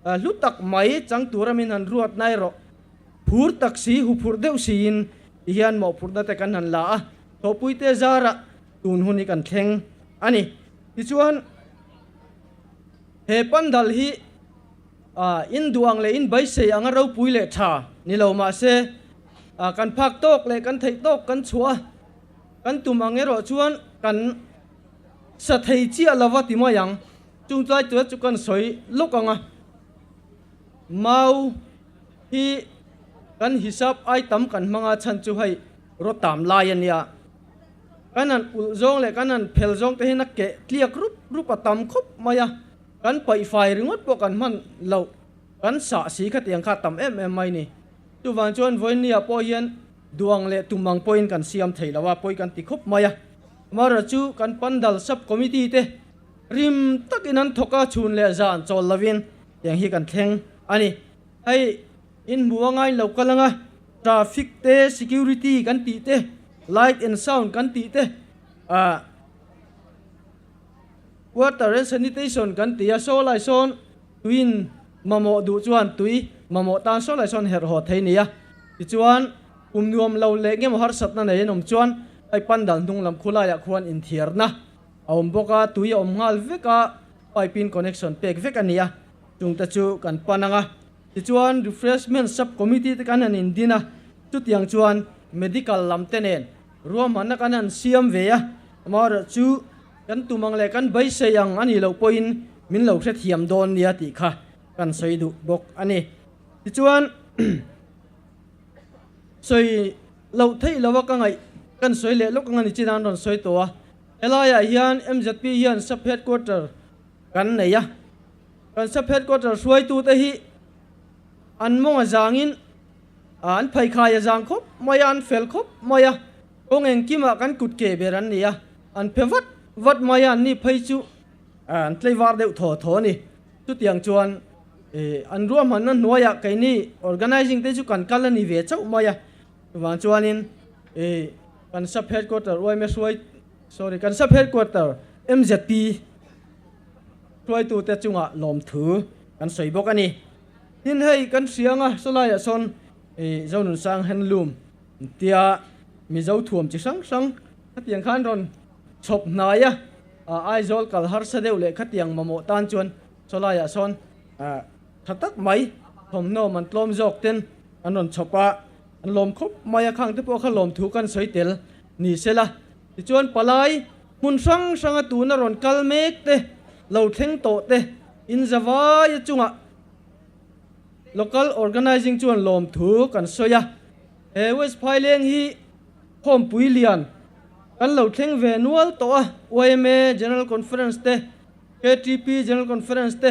hlu tak mai chang tura min han ruat na erawh phur tak si huphurh deuh siin ti hian mawhphurhna te kan han la a, thawhpuite zarah tun hun hi kan thleng a ni. Tichuan he pandal hi in duh ang leh in beisei anga ropui leh tha ni lo mahse kan phak tawk leh kan theih tawk kan chhuah a, kan tum ang erawh chuan kan sa thei chiah lova ti mai ang. Chung tlai tura chu kan sawi lawk ang a, mau hi kan hisap ai tam kan hmang a chhan chu hei rawtam lai a nia. Kan han ulh zawng leh kan han phel zawng te hian a keh tliak rup rup a tam khawp mai a, kan paihfai ringawt pawh kan hman loh kan sah si khatiang kha a tam em em mai ni. Chuvang chuan vawinia pawh hian duang leh tum ang pawhin kan siam thei lo a, pawi kan ti khawp mai a. Amaherawhchu chu kan pandal sub committee te rim takin an thawk a, chhun leh zan chawl lovin tiang hi kan thleng a ni. Hei in hmu a ngain lo kal ang a, traffic te security kan tih te, Light and sound kan tih te ah water and sanitation kan ti a, saw lai sawn tuiin mamawh duh chuan tui mamawh tan saw lai sawn herh haw thei nia. Tichuan kum nuam lo leh nge maw harsatna nei an awm chuan hei pandal hnung lam khu laiah khuan inthiarna a awm bawk a, tui a awm nghal vek a, pipe in connection pek vek a ni a, chungte chu kan pan ang a. Tichuan Refreshment Sub Committee te kan han indin a, chutiang chuan Medical lam te nen ruahmanna kan han siam ve a, amaherawhchu kan tum ang leh kan beisei ang a nih loh pawhin min lo hrethiam dawn nia tih kha kan sawi duh bawk a ni. Tichuan sawi loh theih lova ka ngaih kan sawi leh lawk ang a ni chin an rawn sawi tawh a, helaiah hian mzp hian Sub Headquarter kan nei a. Kan sub headquarter hruaitute hi an mawng a zangin an pheikhai a zang khawp mai a, an fel khawp mai a, kawng engkimah kan kut ke ber an ni a, an phe vat vat mai a, anni phei chu an tleivar deuh thaw thaw a ni. Chutiang chuan an ruahmanna hnuaiah keini organising te chu kan kal a ni ve chauh mai a, chuvang chuanin kan sub headquarter yma hruai sorry kan sub headquarter mzp, Hruaitute chungah lawmthu kan sawi bawk a ni. Tin hei kan hria anga sawlaiah sawn Zonunsang handloom tia Mizo thuam chi hrang hrang hetiang khan rawn chhawp hnai a. Aizawl kal harsa deuh leh khatiang mamawh tan chuan sawlaiah sawn tha tak mai thawmhnaw man tlawm zawk ten an rawn chhawp a, an lawm khawp mai a, khang te pawh kha lawmthu kan sawi tel ni sela. Tichuan palai hmun hrang hranga tuna rawn kal mek te, lo thleng tawh te inzavaia chungah Local Organizing chuan lawmthu kan sawi a, he West Phaileng hi khawmpui lian kan lo thleng ve nual tawh a, yma General Conference te, ktp General Conference te,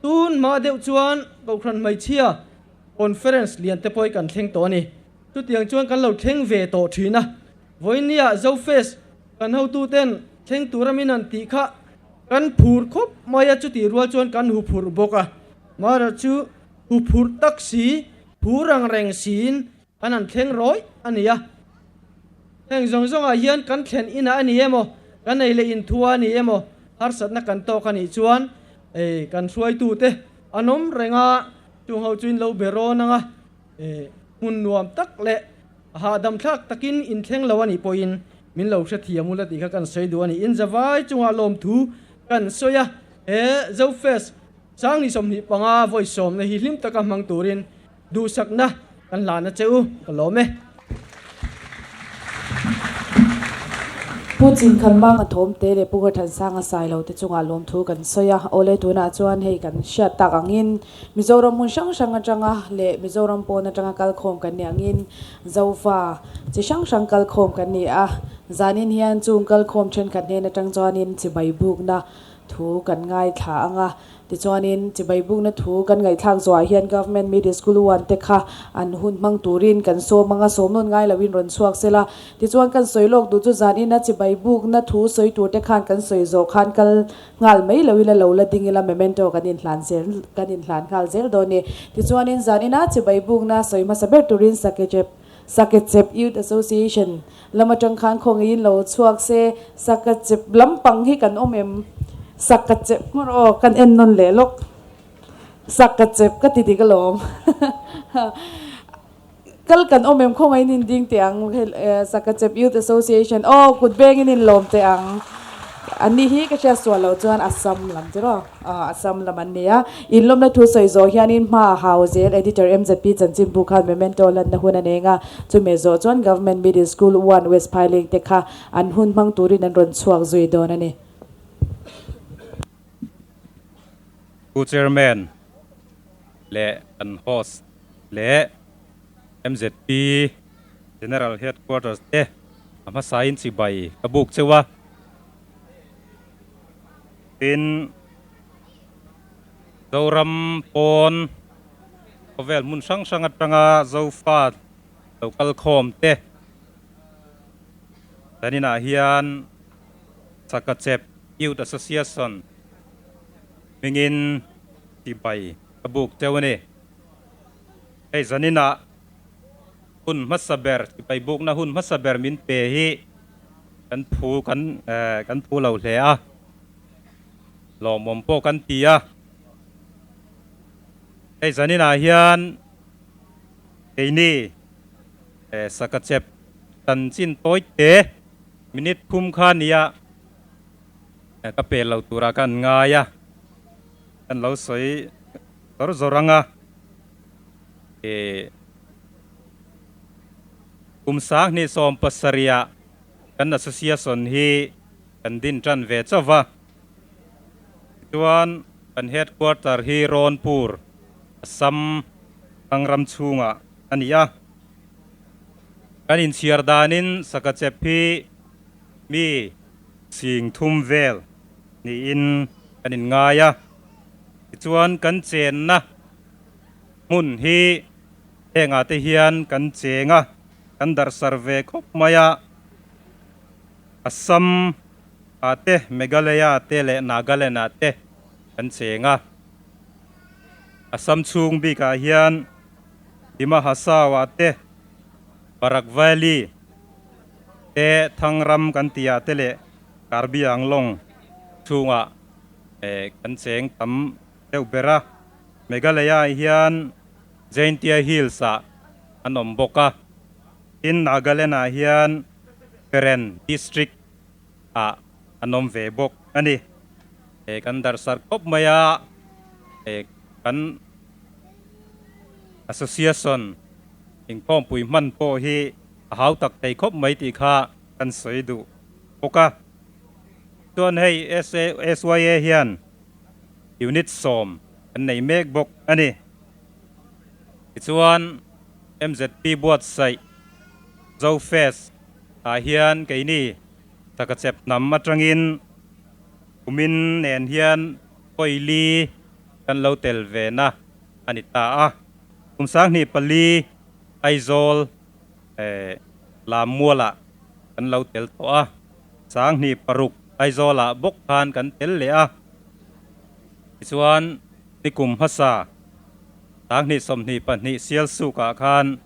tun hma deuh chuan Kohhran Hmeichhia Conference lian te pawh hi kan thleng tawh a ni. Chutiang chuan kan lo thleng ve tawh thin a, vawinia Zofest kan hotuten thleng tura min han tih kha Kan phur khawp mai a, chutih rual chuan kan hu phurh bawk a. Mara chu hu phurh tak si, phur ang reng siin kan han thleng rawih a ni a. Heng zawng zawngah hian kan thlen inah a ni emaw, kan ei leh inthua a ni emaw, harsatna kan tawk a nih chuan ei kan hruaitute an awm reng a, chung ho chu in lo be rawn ang a, hmun nuam tak leh hahdam thlak takin inthleng lo a nih pawhin Min lo hrethiam ula tih kha kan sawi duh a ni. In zavai chungah lawmthu kan sawi a, he Zofest Sangni 25 vawi sawmna hi hlim taka hmang turin duhsakna kan hlan a che u, ka lawm e. Pu Chinkhanmanga Thawmte leh Pu Gathansanga Sailo te chungah lawmthu kan sawi a, awle tunah chuan hei kan hriat tak angin Mizoram hmun hrang hrang atanga leh Mizoram pawn atanga kalkhawm kan nih angin Zofa chi hrang hrang kalkhawm kan ni a, zanin hian chung kalkhawm thenkhat hnen atang chuanin chibai bukna thu kan ngaithla ang a, tichuanin chibai bukna thu kan ngaihthlak zawhah hian Government Middle School one te kha an hun hmang turin kan sawm ang a, sawm nawn ngai loin rawn chhuak sela, tichuan kan sawi lawk duh chu zanina chibai bukna thu sawi tur te khan kan sawi zawh khan kal Nghal mai lo ila lo la ding ila memento kan inhlan zel kan inhlan nghal zel dawn ni. Tichuanin zan ina chibai bukna sawi hmasa ber turin Sakechep Sakechep Youth Association lam atang khan khawngaihin lo chhuak se Sakachep lampang hi kan awm em? Sakachep hmawr aw kan en nawn leh lawk Sakachep ka ti dik alawm Kal kan awm em khawngaihin in ding teh ang Sakachep Youth Association aw kut bengin in lawm teh ang an ni hi ka hriat sual loh chuan Assam lam chu rawh aw Assam lam an ni a in lawmna thu sawi zawh hianin hma a hau zel Editor MZP chanchinbu khan memento lanna hun a neng a chumi zawh chuan Government Middle School one West Phaileng te kha an hun hmang turin an rawn chhuak zui dawn a ni. Pu Chairman leh kan host leh MZP General Headquarters te a hmasain chibai ka buk cheu a. Tin, Zoram pawn khawvel hmun hrang hrang atanga Zofa lo kal khawm te zaninah hian Sakachep Youth Association hmingin chibai ka buk cheu a ni. Hei zaninah hun hmasa ber, chibai bukna hun hmasa ber min pe hi kan phu kan kan phu lo hle a, lawmawm pawh kan ti a. Hei zaninah hian keini Sakachep chanchin tawi te minute thum kha nia. Ka pel lo turah ka an ngai a, kan lo sawi zawr zawr ang a, ih kum 2017 ah kan association hi kan din tan ve chauh va, tichuan kan headquarter hi Rawnpur, Assam tlangram chhungah a ni a, kan inchhiar danin Sakachep hi mi Sing thum vel niin kan inngai a, tichuan kan chenna hmun hi hengah te hian kan cheng a, kan darhsar ve khawp mai a, Assam ah te, Meghalaya te leh Nagaland ah te kan cheng a. Assam chhung bikah hian Dima Hasao ah te, Barak Valley, te Thangram kan tih ah te leh Karbi Anglong chhungah kan cheng tam deuh ber a, Meghalaya ah hian Jaintia Hills ah an awm bawk a, tin Nagaland ah hian Peren District ah an awm ve bawk a ni. He kan darhsarh khawp mai a, he kan association inkhawmpui hman pawh hi a hau tak thei khawp mai tih kha kan sawi duh bawk a. Chuan hei SYA hian unit sawm kan nei mek bawk a ni. Tichuan MZP buatsaih Zofest ah hian keini Takachep hnam atangin kumin nen hian Pawili kan lo tel ve na a ni ta a. Kum 2004 Aizawl Lammualah kan lo tel tawh a, 2006 Aizawlah bawk khan kan tel leh a. Tichuan nikum hmasa 2022 Sialsukah khan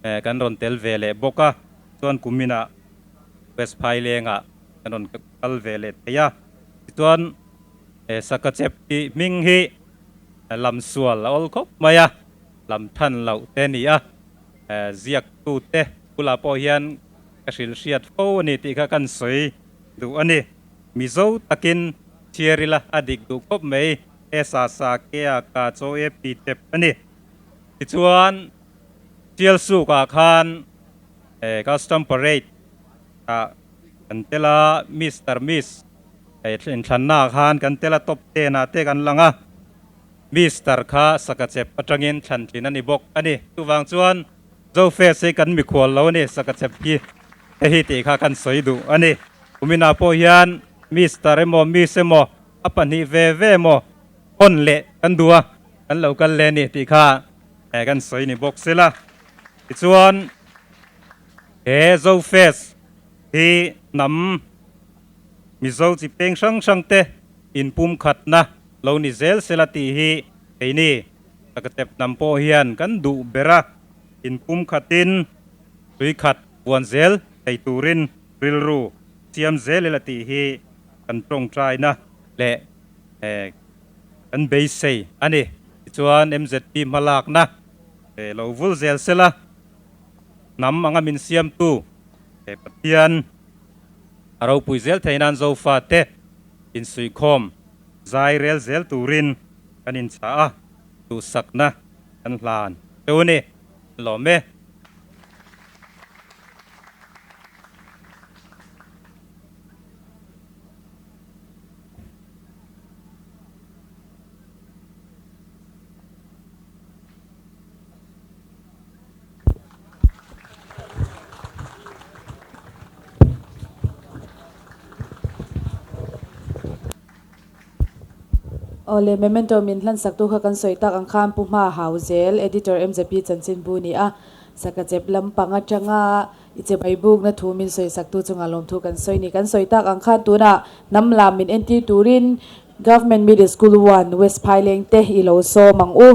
kan rawn tel ve leh bawk a, chuan kuminah West Phailengah kan rawn kal ve leh thei a. Tichuan Sakachep tih hming hi lamsual a awl khawp mai a, lam than loh te a ni a. Ziaktute bulah pawh hian ka hrilh hriat fo a ni tih kha kan sawi duh a ni. Mizo takin chhiar ila a dik duh khawp mai, he sa sa ke a ka chaw e pi tep a ni. Tichuan Sialsukah khan Custom Parade ah kan tel a, Mister Miss inthlannaah khan kan tel a, top ten ah te kan lang a. Mister kha Sakachep atangin thlan tlin a ni bawk a ni. Chuvang chuan Zofest hi kan mikhual lo a ni, Sakachep hi hei hi tih kha kan sawi duh a ni. Kuminah pawh hian Mister emaw Miss emaw a pahnih ve ve emaw hawn leh kan duh a, kan lo kal leh a ni tih kha kan sawi ni bawk sela. Tichuan he Zofest hi hnam Mizo chi peng hrang hrang te inpumkhatna lo ni zel sela tih hi keini Takatep hnam pawh hian kan duh ber a, inpumkhatin tui khat vuan zel thei turin rilru siam zel ila tih hi kan tawngtaina leh kan beisei a ni. Tichuan MZP hmalakna lo vul zel sela, hnam anga min siamtu Pathian a ropui zel thei nan Zofate insuihkhawm Zai rel zel turin kan inchah a, duhsakna kan hlan teuh a ni. Lawm e. Awle, Memento min hlansak tu kha kan sawi tak ang khan Pu Hma Hau Zel, Editor MZP Chanchinbu ni a, Sakachep lampang atanga i che bai bukna thu min sawi sak tu chungah lawmthu kan sawi ni. Kan sawi tak ang khan tunah hnam lam min entir turin Government Middle School 1, West Phaileng te i lo sawm ang u.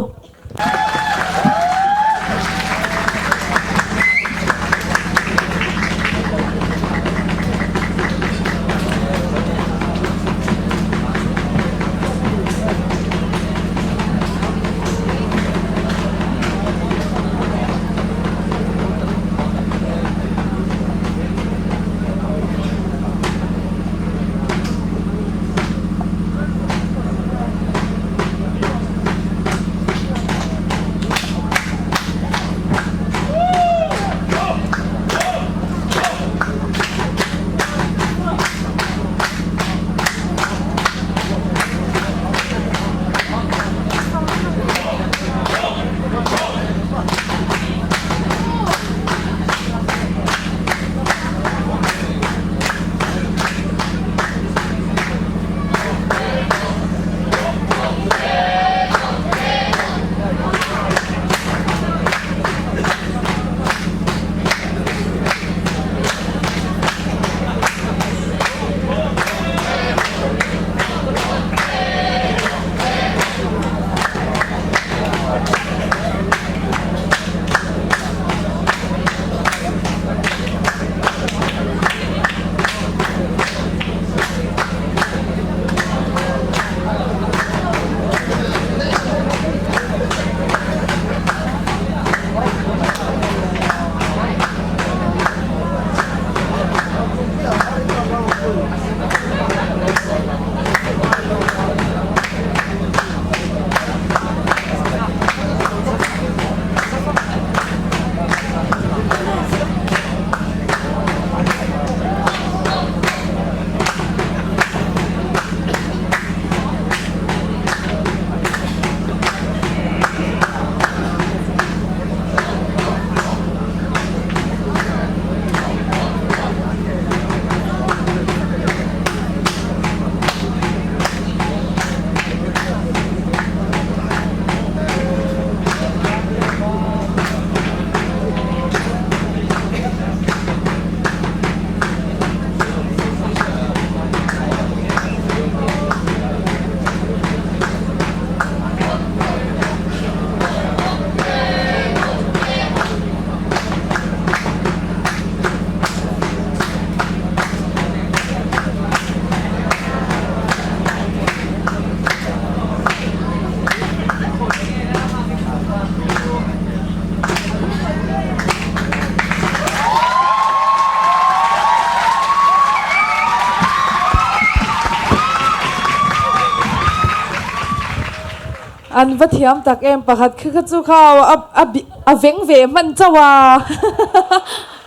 An va thiam tak em pakhat khi kha chu kha a a veng ve hman chauh a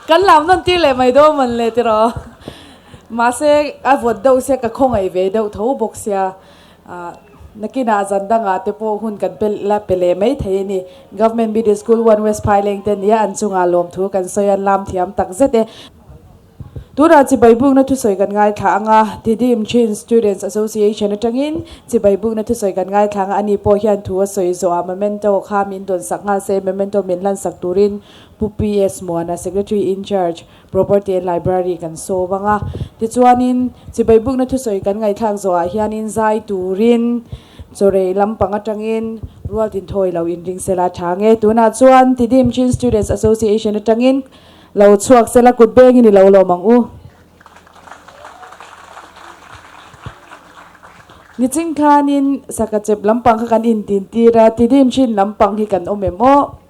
kan lam nawn tir leh mai dawn mawn le tiraw mahse a vawt deuh sia ka khawngaih ve deuh tho bawk sia ah nakinah zan dangah te pawh hun kan pe la pe leh mai thei a ni Government Middle School One West Phaileng te nia an chungah lawmthu kan sawi a an lam thiam tak zet e. Tunah chibai bukna thusawi kan ngaithla ang a, Tidim Chin Students Association atangin chibai bukna thusawi kan ngaithla ang a, ani pawh hian thu a sawi zawh a, memento kha min dawn sak nghal se, memento min hlan sak turin Pu PS Muana, Secretary in Charge, Property and Library kan sawm ang a. Tichuanin chibai bukna thusawi kan ngaihthlak zawhah hianin zai turin chawrei lampang atangin rual tinthawi lo inring sela tha ang e. Tunah chuan Tidim Chin Students Association atangin Lo chhuak sela kut bengin i lo lawm ang u. Niching khanin saka chep lampang kha kan intintir a, tidim thin lampang hi kan awm em aw?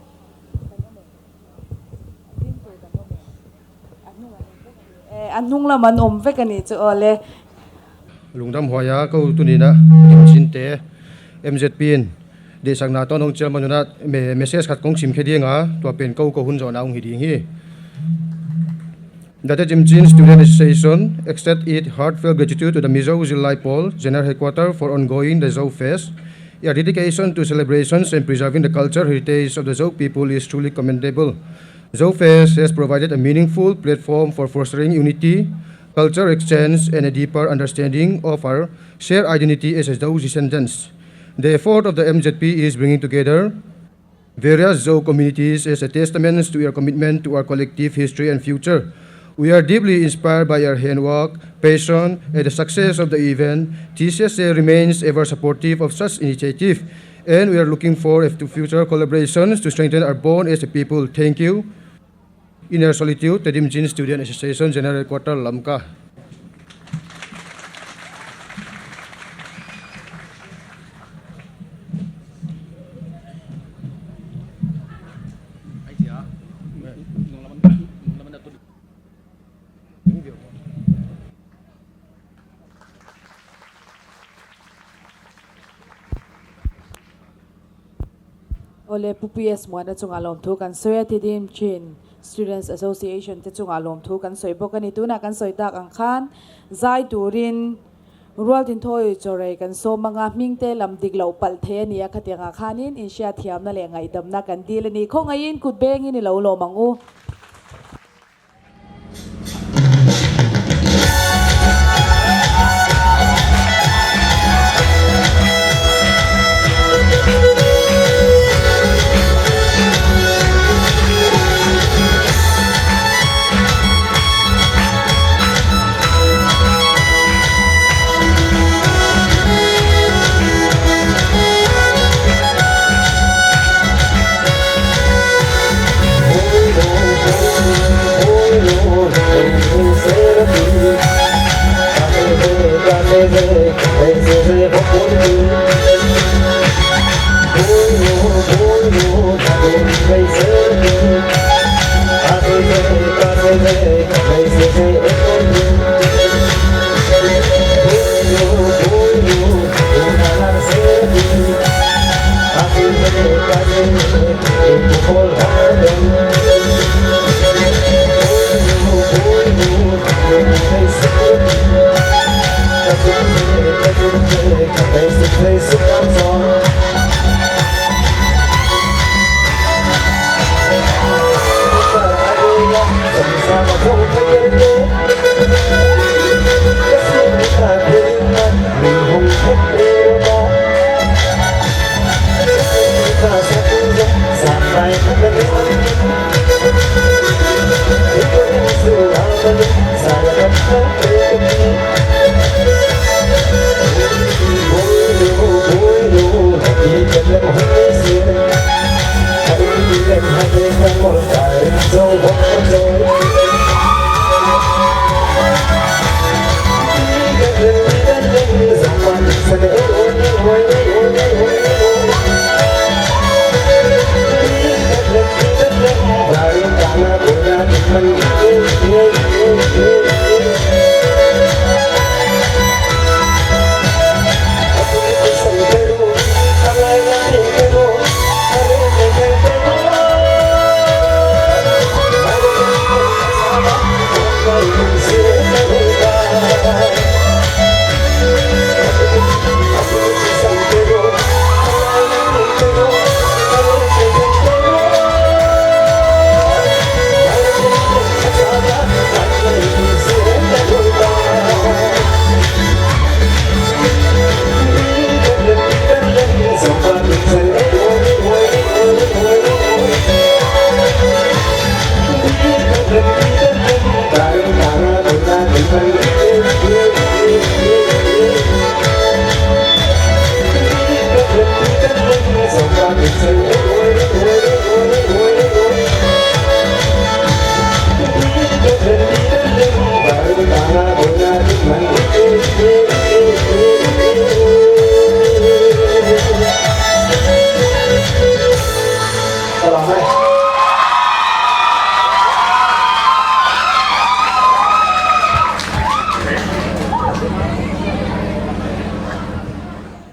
A hnung lam an awm vek a nih chu aw le. Lungdam huaia ko tunina dim chin te MZP in dehsakna tawn hawng chial manuna message khat kawng chim khe dinga tua pen ko ko hun zawhna ung hi ding hi. The Tedim Chin Student Association extend its heartfelt gratitude to the Mizo Zirlai Pawl General Headquarter for ongoing the Zo Fest. Your dedication to celebrations and preserving the culture heritage of the Zo people is truly commendable. Zo Fest has provided a meaningful platform for fostering unity, culture exchange, and a deeper understanding of our shared identity as Zo descendants. The effort of the MZP is bringing together various Zo communities as a testament to your commitment to our collective history and future. We are deeply inspired by your handwork, passion, and the success of the event. TCSA remains ever supportive of such initiative, and we are looking forward to future collaborations to strengthen our bond as a people. Thank you. Inner Solitude, Tedim Chin Student Association General Quarter, Lamka. Awle Pu PS Muana chungah lawmthu kan sawi a, Tidim Chin Students Association te chungah lawmthu kan sawi bawk a ni. Tunah kan sawi tak ang khan zai turin rual tinthawi chawrei kan sawm ang a, hming te lam dik loh palh thei a ni a, khatiangah khanin inhriatthiamna leh ngaihdamna kan dil a ni. Khawngaihin kut bengin i lo lawm ang u.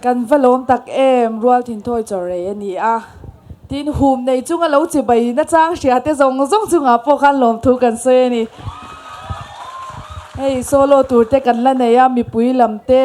Kan va lawm tak em, rual thinthawih chaw rei a ni a. Tin, hum nei chunga lo chibai nachang hria te zawng zawng chungah pawh khan lawmthu kan sawi a ni. Hei solo tur te kan la nei a, mipui lam te,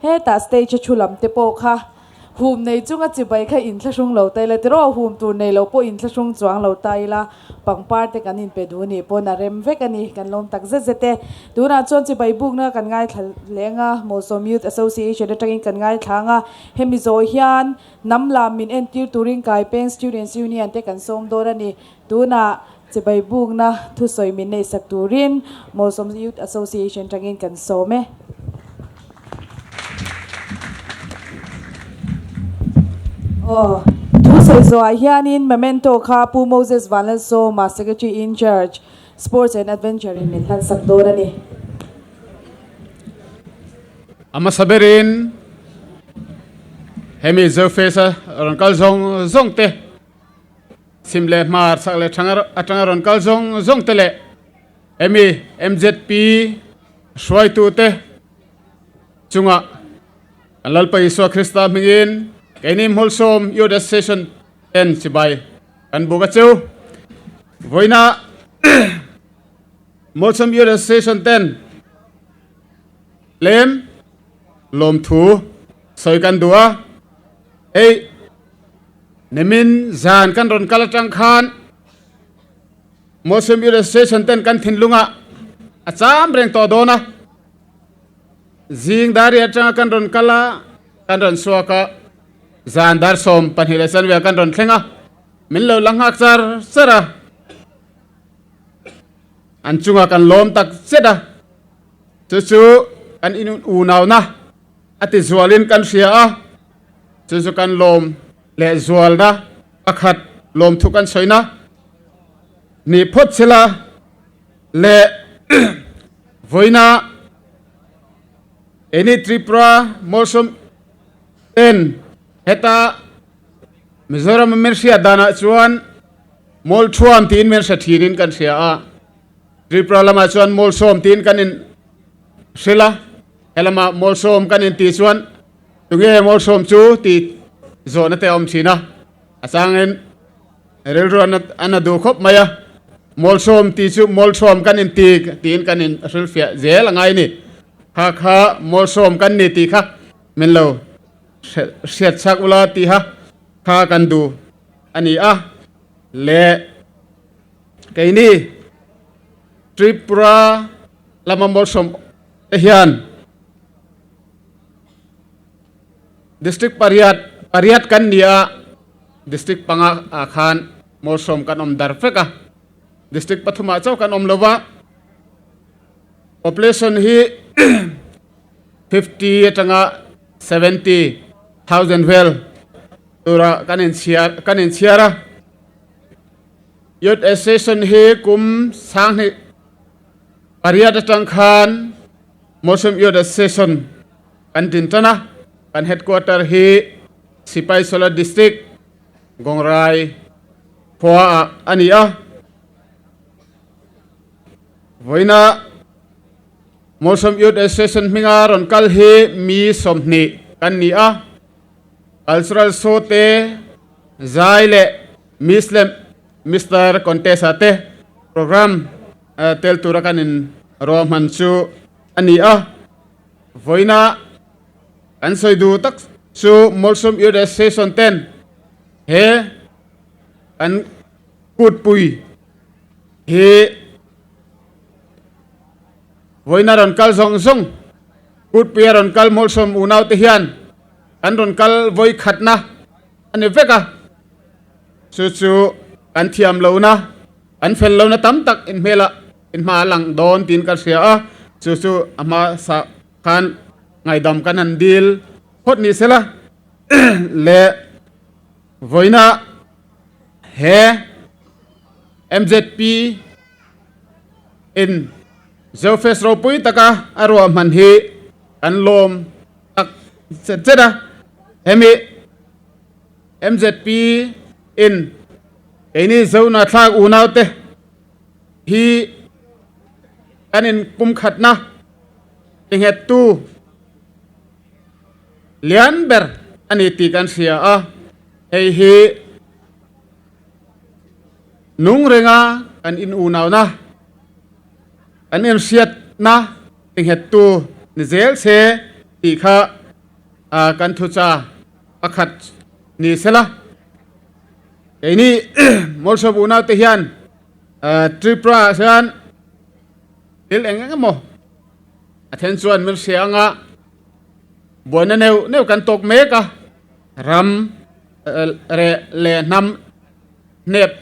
hetah stage a thu lam te pawh kha hum nei chunga chibai kha inthlahrung lo ta ila tiraw, hum tur nei lo pawh inthlahrung chuang lo ta ila pangpar te kan inpe duh nih pawn a rem vek a ni, kan lawm tak zet zet e. Tunah chuan chibai bukna kan ngaithla leng a, Mawsawm Youth Association atangin kan ngaithla ang a, hemi zawh hian Hnam lam min entir turin Kaipeng Students Union te kan sawm dawn a ni. Tunah chibai bukna thusawi min neihsak turin Mawsawm Youth Association tangin kan sawm e. Aw, thusawi zawhah hianin memento kha Pu Moses Vanlalsawma, Secretary in Charge, Sports and Adventure in min hlansak dawn a ni. A hmasa berin hemi Zofesa rawn kal zawng zawng te, chhim leh hmar chhak leh thang atanga rawn kal zawng zawng te leh hemi MZP hruaitu te chungah kan Lalpa Isua Krista hmingin keini Hmawlsawm Youth Association ten chibai kan buk a cheu. Vawiina Hmawlsawm Youth Association ten Tlem lawmthu sawi kan duh a, hei nimin zan kan rawn kal atang khan Muslim Youth Association ten kan thinlungah a cham reng tawh dawn a, zing dar riat atanga kan rawn kal a, kan rawn chhuak a, zan dar 12 leh chanve kan rawn thleng a, min lo la nghak char char a, an chungah kan lawm tak zet a. Chu chu kan inunauna a ti zualin kan hria a, chu chu kan lawm leh zualna pakhat lawmthu kan sawina ni phawt sela leh vawiina keini Tripura Mawlsawm ten heta Mizoram a min hriat danah chuan Mawlthuam tiin min hre thinin kan hria a. Tripura lamah chuan Mawlsawm tiin kan in hrilh a, helamah Mawlsawm kan in tih chuan tunge Mawlsawm chu tih zawhna te a awm thin a, a changin rilru a na duh khawp mai a, Mawlsawm tih chu Mawlsawm kan in ti tiin kan in hrilh fiah zel a ngai ni. Kha kha Mawlsawm kan ni tih kha min lo hriat chak ula tiha kha kan duh a ni a le. Keini Tripura lama Mawlsawm te hian District pariat pariat kan ni a, District panga ah khan Mawlsawm kan awm dar vek a, District pathumah chauh kan awm lo va, population hi 50 atanga 70,000 vel tura kan inchhiar kan inchhiar a. Youth Association hi kum 2008 atang khan Mosum Youth Association kan din tan a, kan headquarter hi Sipai Solar District, Gongrai khua ah a ni a. Vawiina Mosum Youth Association hminga rawn kal hi mi 20 kan ni a, cultural show te, zai leh Miss leh Mister Contest ah te program tel tura kan in ruahman chu a ni a. Vawiina kan sawi duh tak chu Mawlsawm Youth Association ten he kan kutpui hi vawiina rawn kal zawng zawng kutpui a rawn kal Mawlsawm unau te hian kan rawn kal vawi khatna a ni vek a. Chu chu kan thiam lohna, kan fel lohna tam tak inhmelah inhma a lang dawn tiin ka hria a, chu chu a hmasa khan ngaihdam kan han dil phawt ni sela leh vawiina he MZP in Zofest ropui taka a ruahman hi kan lawm tak zet zet a, hemi MZP in keini Zona thlak unaute hi kan in kum khatna tinghettu lian ber a ni tih kan hria a, hei hi nung renga kan in unauna, kan inhriatna tinghettu ni zel se tih kha kan thucha pakhat ni sela. Keini Mawlsawm unaute hian Tripura ah hian thil eng eng emaw a then chuan min hria anga buaina neuh neuh kan tawk mek a, ram leh hnam hnep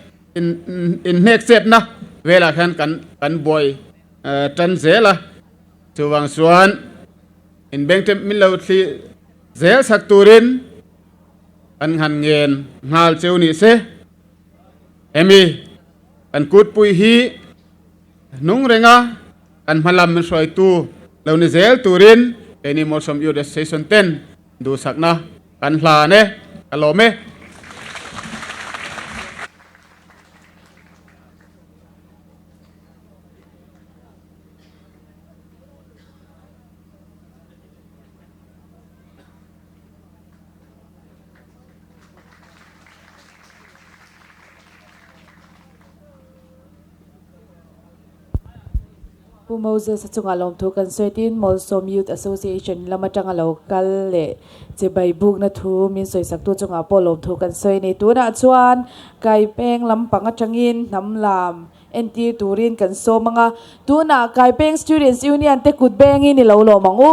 inhnek chetna velah hian kan kan buai tan zel a, chuvang chuan inbeng te min lo thli zel sak turin kan han ngen nghal cheu ni se. Hemi kan kutpui hi hnung renga kan hmalam min hruaitu lo ni zel turin keini Mawlsawm Youth Association ten duhsakna kan hlan e, ka lawm e. Pu Moses a chungah lawmthu kan sawi tin Mawlsawm Youth Association lam atanga lo kal leh chibai bukna thu min sawisaktu chungah pawh lawmthu kan sawi a ni. Tunah chuan Kaipeng lampang atangin hnam lam entir turin kan sawm ang a, tunah Kaipeng Students Union te kut bengin i lo lawm ang u.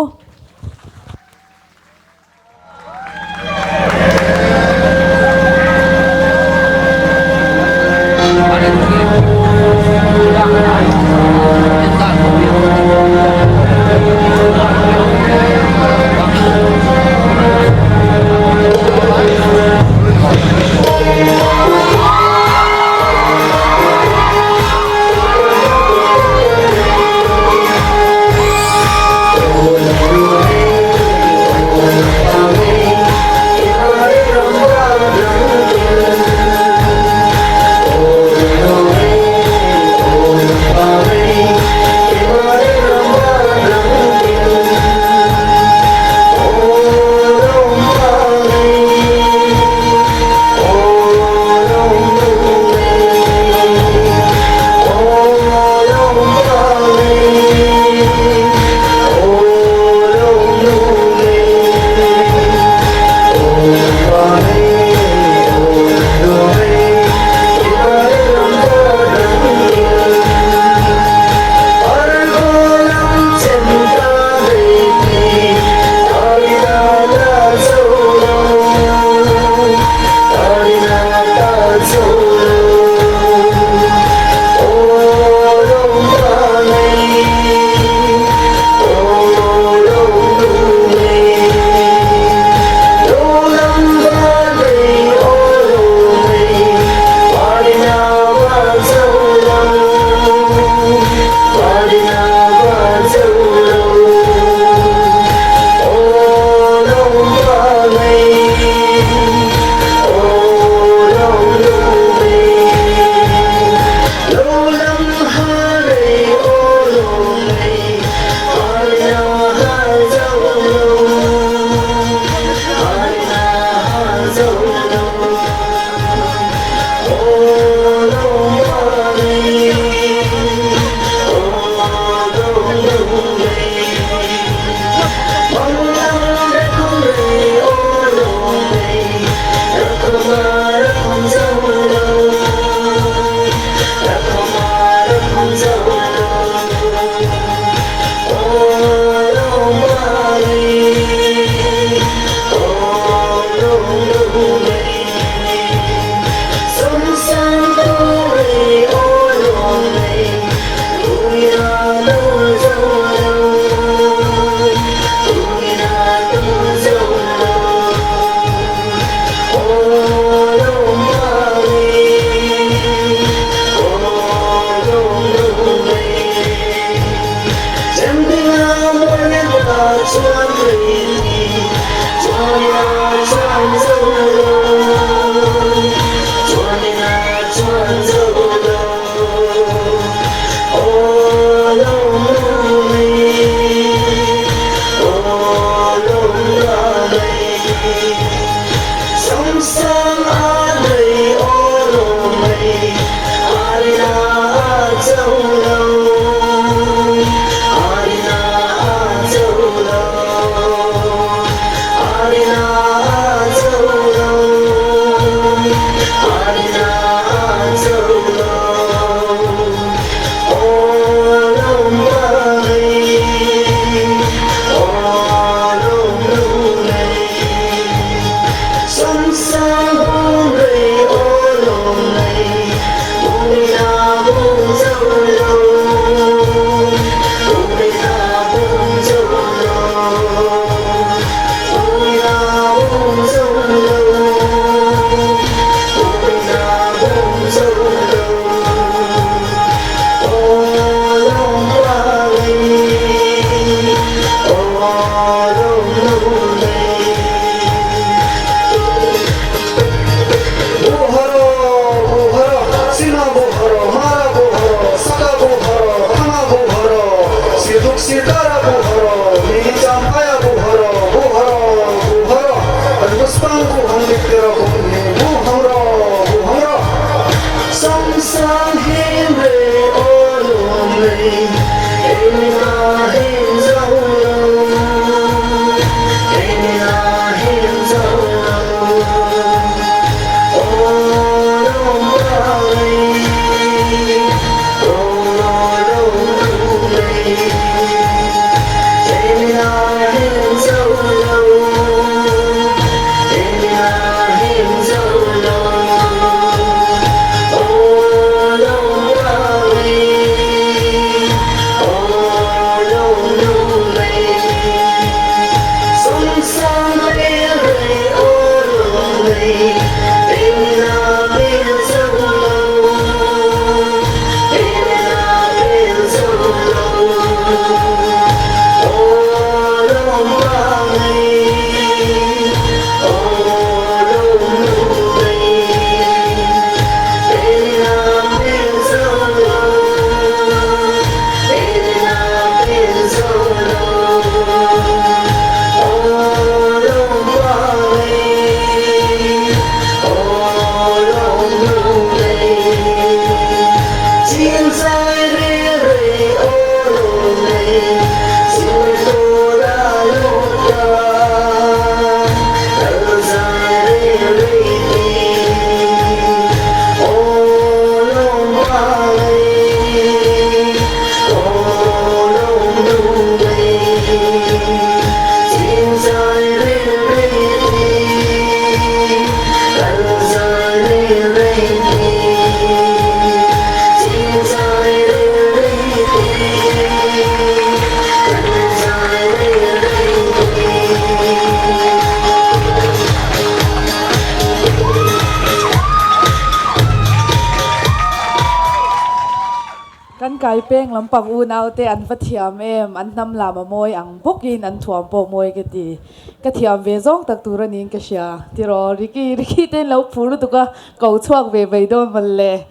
Kan kaipeng lampang unaute an va thiam em, an hnam lam a mawi ang bawkin an thuam pawh mawi ka ti. Ka thiam ve zawng tak tur a niin ka hria. Tiraw Ricky, Ricky te in lo phur lutuk a, ko chhuak ve mai dawn mawn le.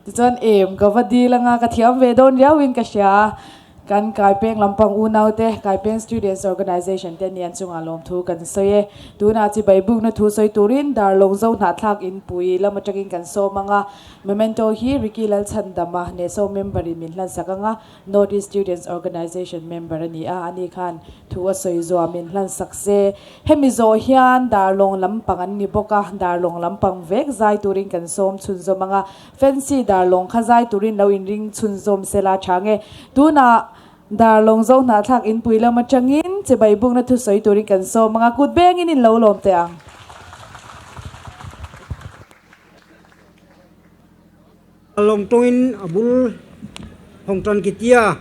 Tichuan em ka va dil anga ka thiam ve dawn riauin ka hria. Kan Kaipeng lampang unaute, Kaipeng Students Organisation te nian chungah lawmthu kan sawi e. Tunah chibai bukna thu sawi turin Darlawng Zo hnahthlak inpui lam atangin kan sawm ang a. Memento hi Ricky Lalchhandama, NESO member in min hlansak ang a, North East Students Organisation member a ni a, ani khan thu a sawi zuah min hlansak se. Hemi zawh hian Darlawng lampang an ni bawk a, Darlawng lampang vek zai turin kan sawm chhunzawm ang a. Fancy Darlawng kha zai turin lo inring chhunzawm sela tha nge. Tunah Darlawng zo hnahthlak inpui lam atangin chibai bukna thusawi turin kan sawm ang a, kut bengin in lo lawm teh ang. Darlawng tawngin a bul hawng tan kitia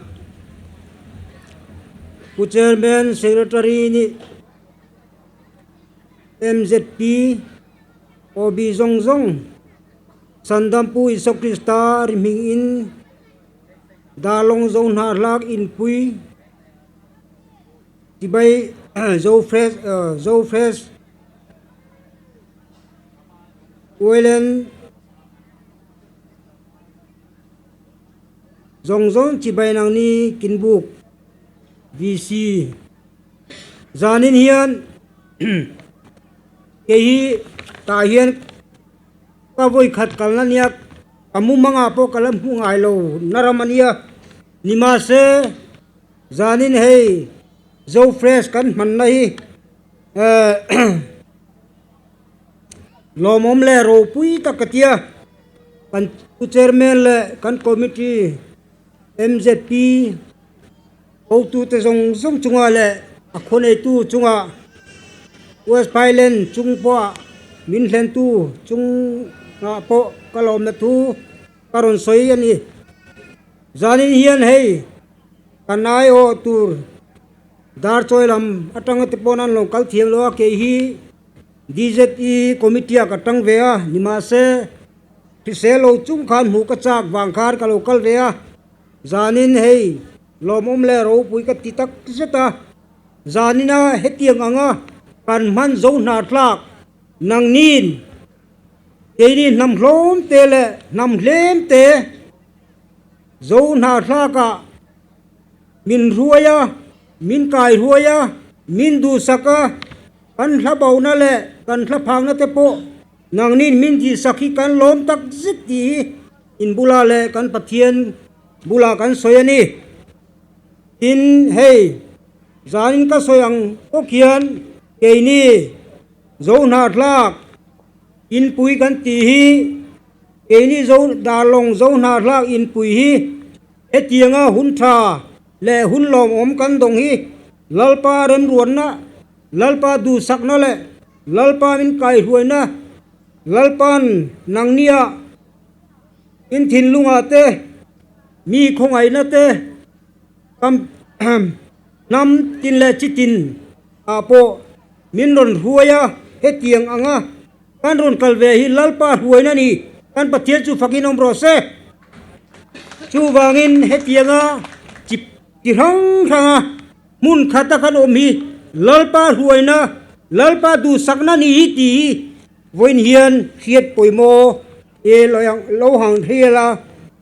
Pu Chairman Secretary nih MZP OB zawng zawng Sandampu Isua Krista ri hming in Darlawng zo hnahlak inpui chibai zo fresh zo fresh Wayland zawng zawng chibai nang ni Kinbuk VC zanin hian kei hi tah hian. Ka vawi khat kalna nia ka mumangah pawh ka la hmu ngai lo na ram a nia. Nimahse zanin hei Zo Fresh kan hmanna hi lawmawm leh ropui tak ka tia. Kan pu chairman leh kan committee MZP hotute zawng zawng chungah leh a khawneitu chungah West Highland chung pawha min hlentu chungah pawh ka lawmna thu ka rawn sawi a ni. Zanin hian hei kan aiawh tur Darchawi lam atanga te pawn an lo kal thiam lo a, kei hi DZE committee ah ka tang ve a, nimahse hrisel lo chung khan hmuh ka chak vang khan ka lo kal ve a. Zanin hei lawmawm leh ropui ka ti tak zet a, zanina hetiang anga kan hman zo hnahthlak nangnin keini hnam hlawm te leh hnam hlem te zo hnahthlakah min hruai a, min kai hruai a, min duhsak a, kan hla bona leh kan hla phakna te pawh nangnin min tihsak hi kan lawm tak zet tih hi In bulah leh kan Pathian bulah kan sawi a ni. Tin, hei, zanin ka sawi ang bawk hian keini zo hnahthlak inpui kan tih hi, keini zo Darlawng zo hnahthlak inpui hi hetianga hun tha leh hun lawmawm kan dawng hi Lalpa remruatna, Lalpa duhsakna leh Lalpa min kaihruaina, Lalpa'n nangnia in thinlungah te, mi khawngaihna te, kam hnam tin leh chi tin ah pawh min rawn hruai a, hetiang anga kan rawn kal ve hi Lalpa hruaina ni, kan Pathian chu fakin awm rawh se. Chuvangin hetianga chi chi hrang hranga hmun khata kan awm hi Lalpa hruaina, Lalpa duhsakna ni hi tih hi vawiin hian hriat pawimawh e lo hang hrial a.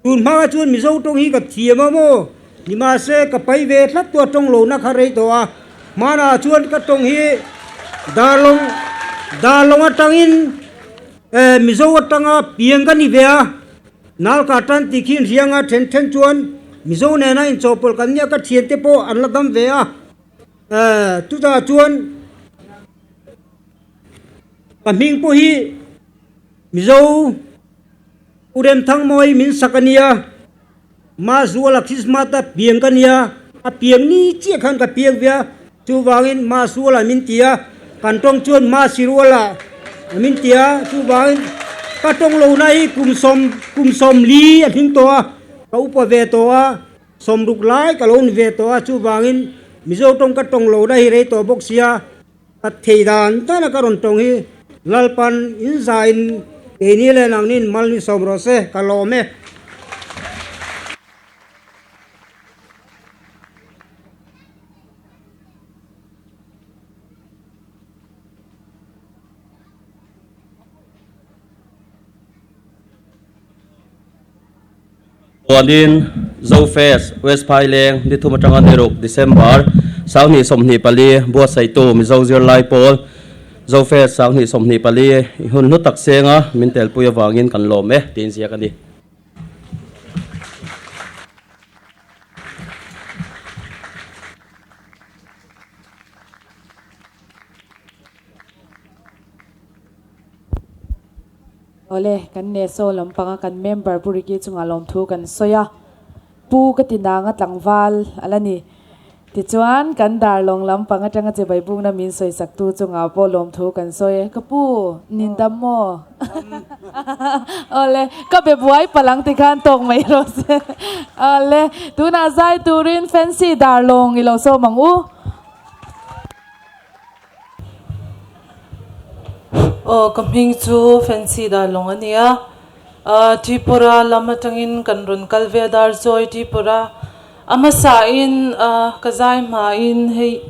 Tun hma chuan Mizo tawng hi ka thiam a maw? Nimahse ka pai ve tlat tu a tawng lohna kha rei tawh a. Hmanah chuan ka tawng hi Darlawng Darlawng atangin Mizo atanga piang ka ni ve a. Nalka tan tih khi inhrianga then then chuan Mizo nena inchawhpawlh kan nia ka thiante pawh an la dam ve a. Chutah chuan ka hming pawh hi Mizo U Remthangmawi min sak a nia, Mazuala Krismata piang ka nia, a piang ni chiah khan ka piang ve a, chuvangin Mazuala min ti a, kan tawng chuan Masiruala min ti a, chuvangin ka tawng lohna hi kum sawm kum sawmli a hling tawh a, ka upa ve tawh a, sawmruk lai ka lo ni ve tawh a, chuvangin Mizo tawng ka tawng lohna hi rei tawh bawk sia. Ka thei dan dan a ka rawn tawng hi Lalpan in za in keini leh nangni in mal ni sawm rawh se ka lawm e. Chuanin Zofest, West Phaileng, ni thum atanga ni ruk, December, 2024 buatsaihtu Mizo zirlai pawl Zofest 2024 i hun hlu tak senga min telpui avangin kan lawm e tiin ziak a ni. Awle, kan Neso lampanga kan member Pu Ricky chungah lawmthu kan sawi a, Pu ka ti nanga tlangval a la ni. Tichuan, kan Darlawng lampang atanga chibai bukna min sawi saktu chungah pawh lawmthu kan sawi. Ka pu, nin dam maw? Awle, ka be buai palang tikhan tawk mai rawh se. Awle, tunah zai turin Fancy Darlawng i lo sawm ang u. Aw ka hming chu Fancy Darlawng a nia. Tripura lam atangin kan rawn kal ve a Darzawi Tripura. A hmasain ka zai hmain hei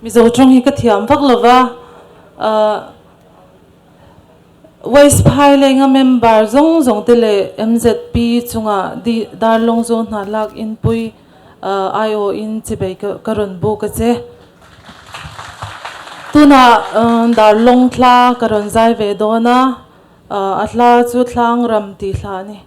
Mizo tawng hi ka thiam vak lo va. West Phailenga member zawng zawng te leh MZP chungah Darlawng zawn hna lak inpui aiawhin chibei ka rawn buk a che. Tunah Darlawng thla ka rawn zai ve dawn a, a hla chu Thlang ram tih hla a ni.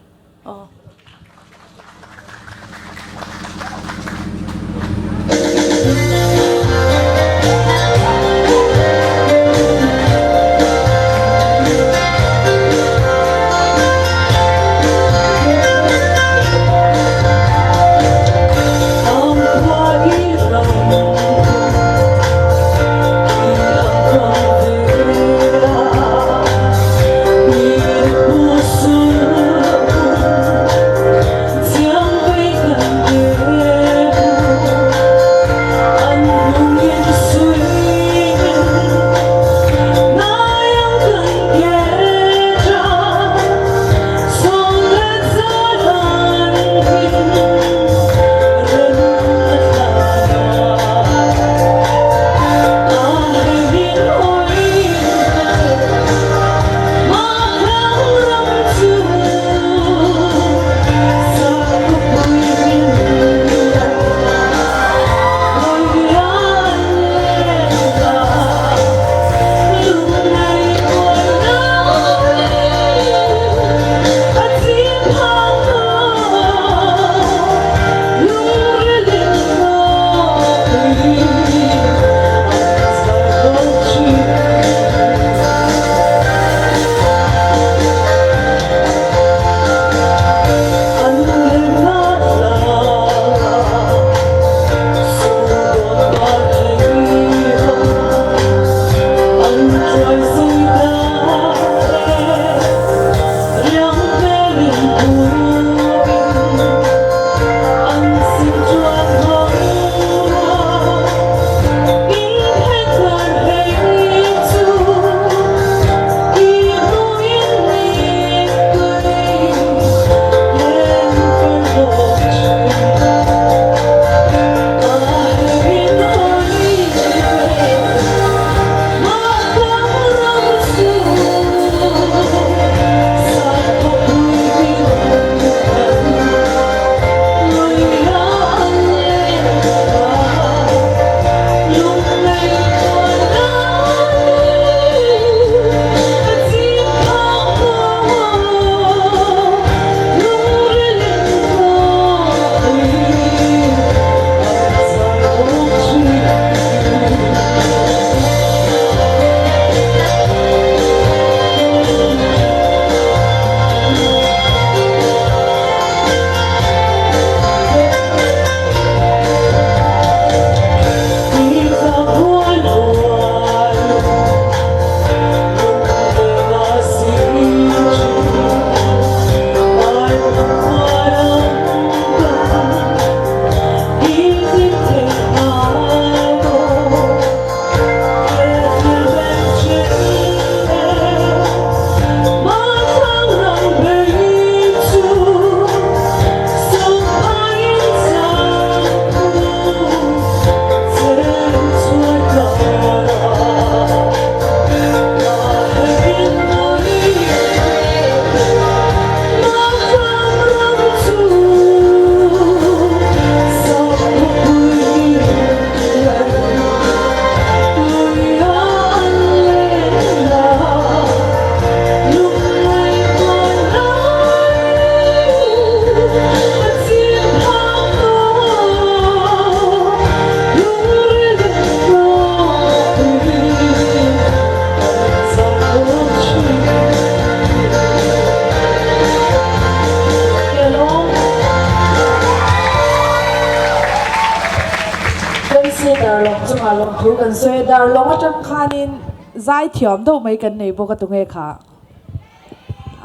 sawi a, Darlawng atang khanin zai thiam deuh mai kan nei bawk a tunge kha?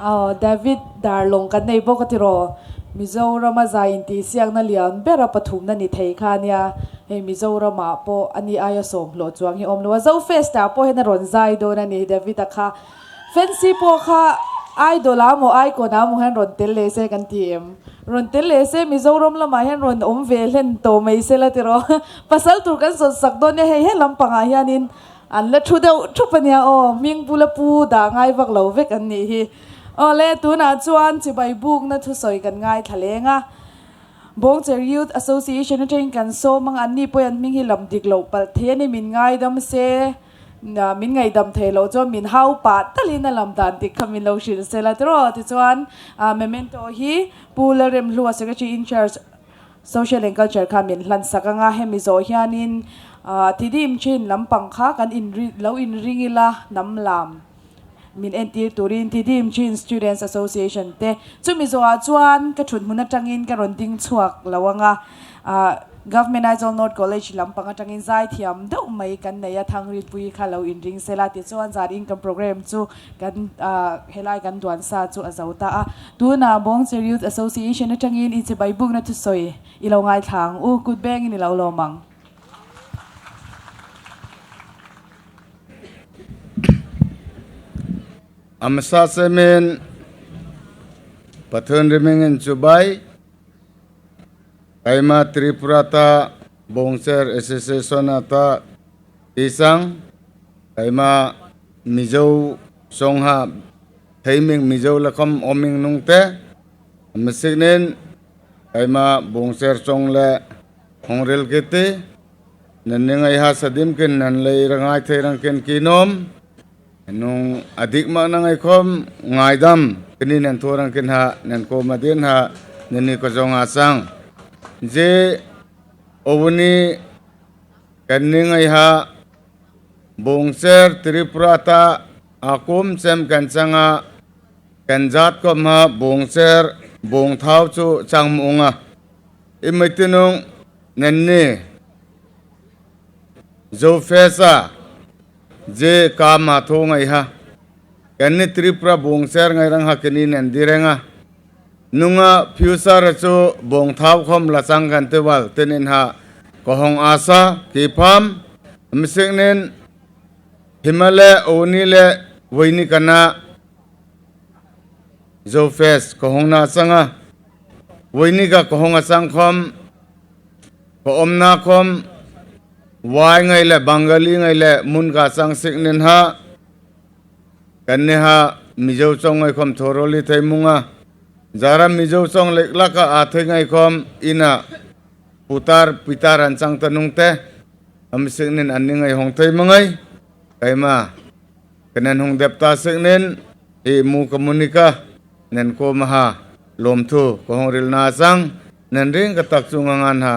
Aw David Darlawng kan nei bawk a tiraw? Mizorama zai intihsiakna lian bera pathumna ni thei kha ania, hei Mizoramah pawh a ni aia sawm hlawh chuang hi awm lo a, Zofest-ah pawh hian a rawn zai dawn a ni David-a kha. Fancy pawh kha Idol ah maw Icon ah maw hian rawn tel leh se kan ti em? Rawn tel leh se Mizoram lamah hian rawn awm ve hlen tawh mai sela tiraw? Pasal tur kan sawn sak dawn nia hei he lampangah hianin an la thu deuh thup ania aw hming bula pu dah ngai vak lo vek an nih hi. Aw le tunah chuan chibai bukna thusawi kan ngaithla leng a. Bawngcher Youth Association atangin kan sawm ang an ni pawhin an hming hi lam dik loh palh thei a ni min ngaidam se. Min ngaihdam thei loh chuan min hau pah talin a lam dan dik kha min lo hrilh sel a tiraw? Tichuan memento hi Pu Lalremhlua Secretary in Charge Social and Culture kha min hlan sak ang a, hemi zawh hianin Tidim chin lampang kha kan lo inring ila hnam lam min entir turin Tidim Chin Students Association te chumi zawhah chuan ka thut hmun atangin ka rawn ding chhuak lo ang a, Government Aizawl North College lampang atangin zaithiam deuh mai kan nei a, Thangritpui kha lo inring sela tichuan zan income program chu kan helai kan duan sa chu a zo ta a. Tunah Bawngche Youth Association atangin inchibai bukna thusawi i lo ngaithla ang u, kut bengin i lo lawm ang. Amasa semen Pathun rimingin chubai Kaima Tripura ta Bongcher Association ata Tisang Kaima Mizo Songha Theiming Mizo lakhom oming nungte Amasiknin Kaima Bongcher Chong le Hongrel kete Nan ni ngai ha sadim kin nan lei rangai thei rang ken kinom nung adik ma na ngai khom ngai dam kini nan tho rang kin ha nan ko ma din ha nan ni ko zong a sang je ovuni kan ni ngai ha bongser Tripura ta akum chem kan changa kan jat ko ma bongser bong thau chu chang munga imaitinung Nanni Zofesa je ka ma tho ngai ha kanni Tripura bongser ngai rang ha kini nan direnga nunga future chu bong thau khom la chang kan te wal tenin ha kohong asa ki pham mising nen Himalaya oni le voini kana Zofes kohong na changa voini ka kohong achang khom ko om na khom wai ngai le Bangali ngai le mun ka chang sik nen ha kan ne ha Mizo chong ngai khom thoroli thei munga jara Mizo chong lek laka a thei ngai khom ina putar pitar an chang ta nung te am sik nen an ni ngai hong thei mangai kaima kanan hong dep ta sik nen e mu komunika nen ko ma ha lom thu ko hong ril na chang nen ring ka tak chu ngan ha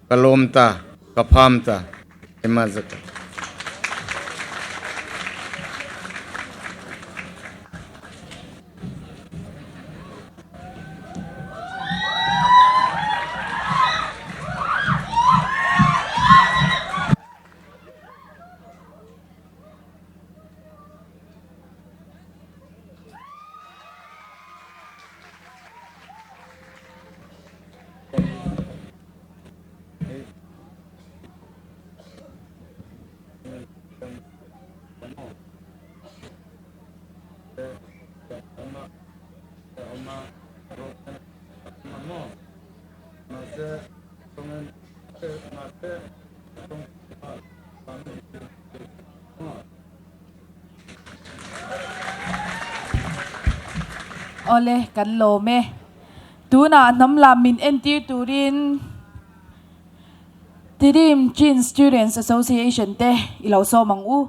ka lom ta ka pham ta ema zaka. Awle, kan lawm e. Tunah hnam lam min entir turin Tidim Chin Students Association te i lo sawm ang u.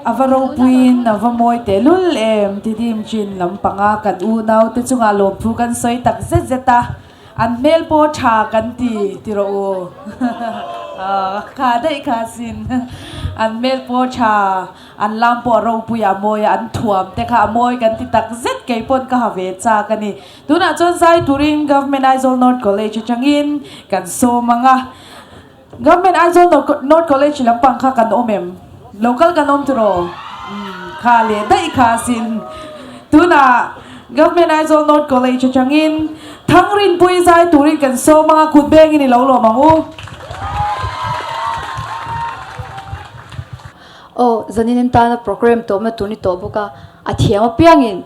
A va ropuiin a va mawi tehlul em? Tidim chin lampanga kan unaute chungah lawmthu kan sawi tak zet zet a, an hmel pawh tha kan ti ti rawh u. Kha daih kha sin. An hmel pawh tha, an lam pawh a ropui a mawi a, an thuam te kha a mawi kan ti tak zet kei pawn ka ha ve chak a ni. Tunah chuan zai turin Government Aizawl North College atangin kan sawm ang a. Government Aizawl North College lampang kha kan awm em? Local kan awm tiraw? Umm kha leh daih kha asin. Tunah Government Aizawl North College atangin Thangrinpui zai turin kan sawm ang a, kut bengin i lo lawm ang u. Aw, zanin en tana program tawpna tur ni tawh bawk a, a thiam apiangin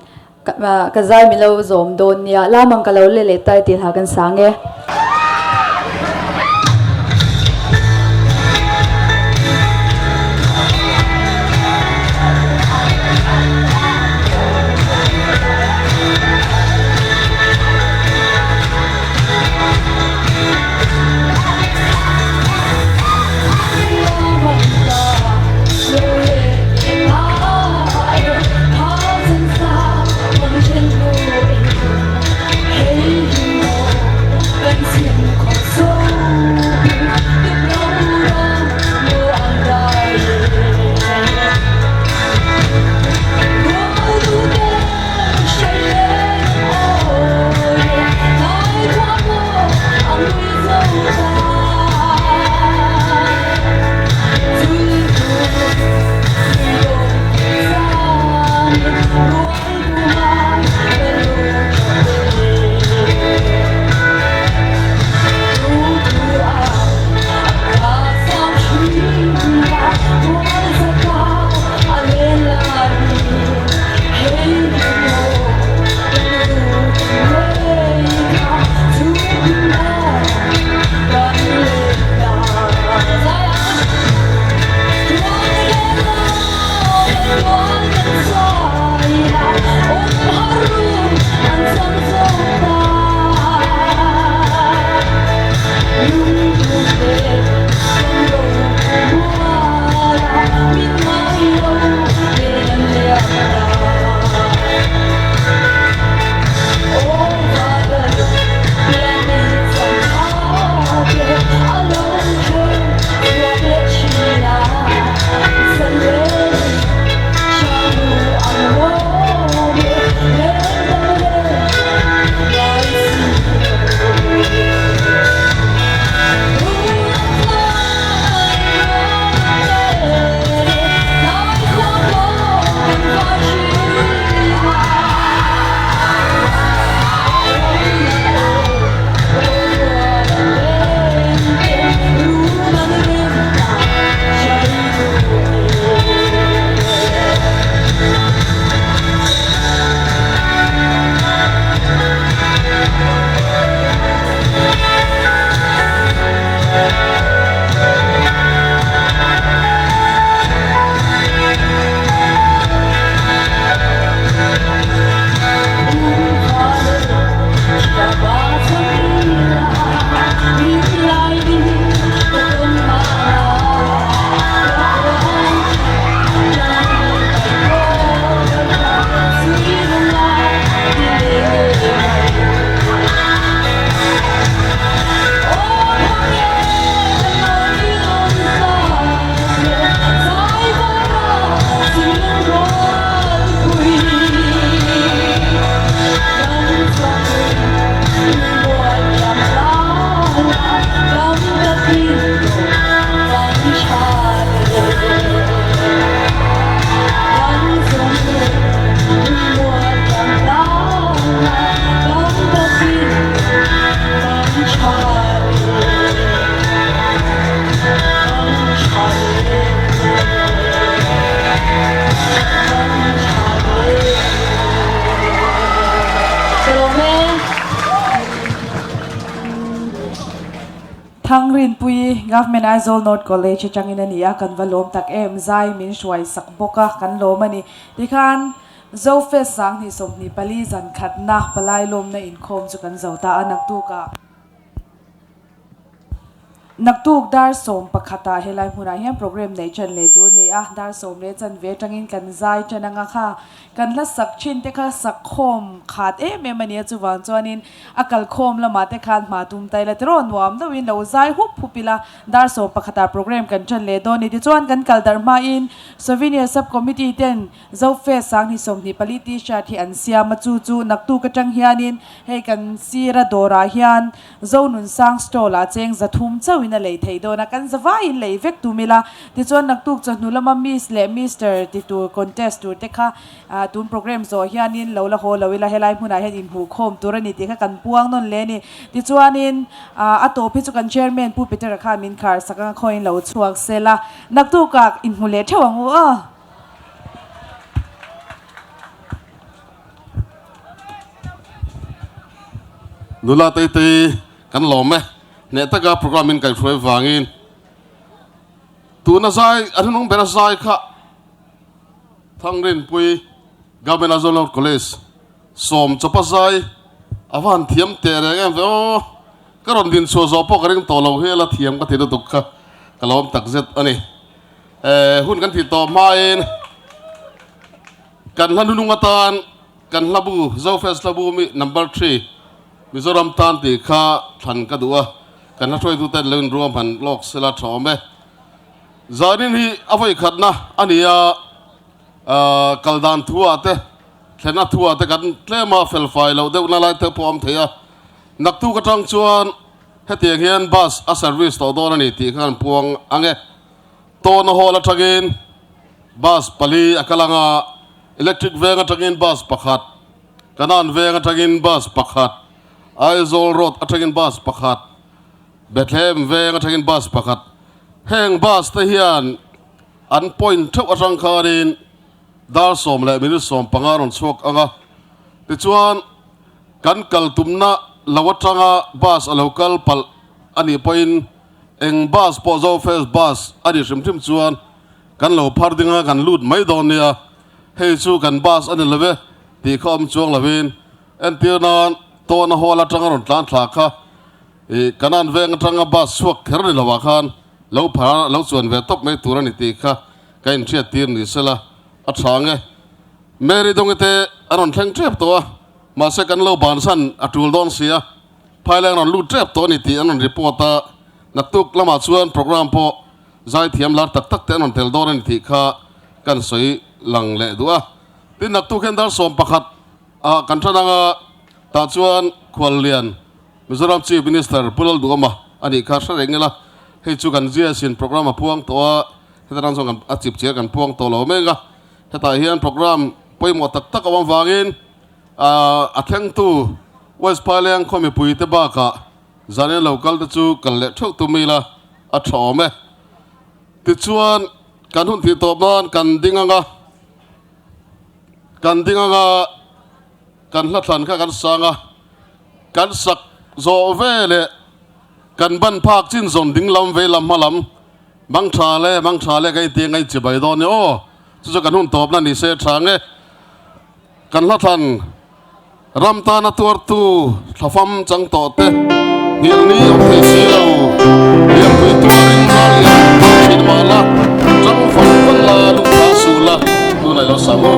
Ka zai min lo zawm dawn nia, lamang ka lo le leh tai tih hla kan sang e. Thangrinpui Government Aizawl North College atangin a ni a, kan va lawm tak em, zai min hruai sak bawk a, kan lawm a ni. Tikhan Zofest 2024 zan khatna palai lawmna inkhawm chu kan zo ta a, naktukah. Naktuk dar 11 ah helai hmunah hian program neih ṭan leh tur ni. ni a, dar sawm leh chanve atangin kan zai tan anga kha kan hla sak thin te kha sak khawm khat em em a nia chuvang chuanin a kal khawm lamah te khan hma tum ta ila tiraw nuam deuhin lo zai hup hup ila dar sawm pakhatah program kan tan leh dawn a ni. Tichuan kan kal darh hmain Souvenir Sub Committee ten Zofest Sanghni 24 T-shirt hi an siam a, chu chu naktuk atang hianin hei kan sira dawrah hian Zonunsang stall ah cheng 300 chauhin a lei thei dawn a, kan zavaiin lei vek tum ila. Tichuan naktuk chawhnu lama Miss leh Mister ti tur contest tur te kha tun program zawh hianin lo la haw lo ila helai hmunah hian inhmuhkhawm tur a ni tih kha kan puang nawn hle a ni. Tichuanin a tawp hi chu kan chairman Pu Peter-a khan min khar sak anga khawiin lo chhuak sela naktukah inhmu leh theuh ang u aw. Nula Teitei kan lawm e, hneh taka program in kaihhruai vangin tuna zai a hnung bera zai kha Thangrinpui Government Aizawl College sawm chawpa zai a va han thiam teh reng em ve aw, ka rawn din chhuah zawh pawh ka ring tawh lo hi a la thiam ka ti lutuk kha ka lawm takzet a ni. Hun kan thih tawh hmain kan hla hnunung atan kan hlabu Zofest hlabu mi number 3 Mizoram tan tih kha thlan ka duh a, kan hla hruaituten lo inruam han lawk sela tha awm e. Zanin hi a vawi khatna a ni a, kal dan thuah te thlenna thuah te kan tlema felfai loh deuhna lai te pawh a awm thei a, naktuk atang chuan hetiang hian bus a service tawh dawn a ni tih kha kan puang ang e. Tawna hall atangin bus pali a kal ang a, electric veng atangin bus pakhat, Kanan veng atangin bus pakhat, Aizawl road atangin bus pakhat, Bethlehem veng atangin bus pakhat. Heng bus te hian an point theuh atang khanin dar sawm leh minute 15 rawn chhuak ang a, tichuan kan kal tumna lo atanga bus a lo kal palh a nih pawhin Eng bus pawh Zofest bus a nih hrim hrim chuan kan lo phar ding a, kan lut mai dawn nia, hei chu kan bus a ni lo ve tih kha awm chuang lovin entir nan tawna hall atanga rawn tlan thla kha ih kanan veng atanga bus chhuak kher ni lovah khan lo phar lo chuan ve tawp mai tur a ni tih kha ka inhriat tir ni sela a tha nge. Mary Dawngi te a rawn thleng tep tawh a, mahse kan lo bansan a tul dawn sia. Phaileng rawn lut tep tawh a ni tih an rawn report a, naktuk lamah chuan program pawh zaithiam lar tak tak te an rawn tel dawn a ni tih kha kan sawi lang leh duh a. Tin, naktuk hian dar 11 ah kan tan anga tah chuan Khuallian Mizoram Chief Minister Pu Lalduhawma a nih kha hre reng ila, hei chu kan GS in program a puang tawh a, heta tang chuan kan a chip chiar kan puang tawh lo mek a, hetah hian program pawimawh tak tak a awm avangin A thlengtu West Phaileng khaw mipuite bakah zanin lo kal te chu kal leh theuh tum ila a tha awm e. Tichuan kan hun thih tawp nan kan ding anga kan ding anga kan hla thlan kha kan sang a, kan sak zawh ve leh kan ban phak chin zawn ding lam vei lam hma lam mang tha le mang tha le ka inti anga inchibai dawn ni aw. Chu chu kan hun tawpna ni se tha nge. Kan hla thlan ram tana tuartu thlafam chang tawh te hnial ni awm thei si lo, lianpui tuarin ral lian tawh thin mah la, tang fan fan la lungthla suh la, tunah i lo sam u.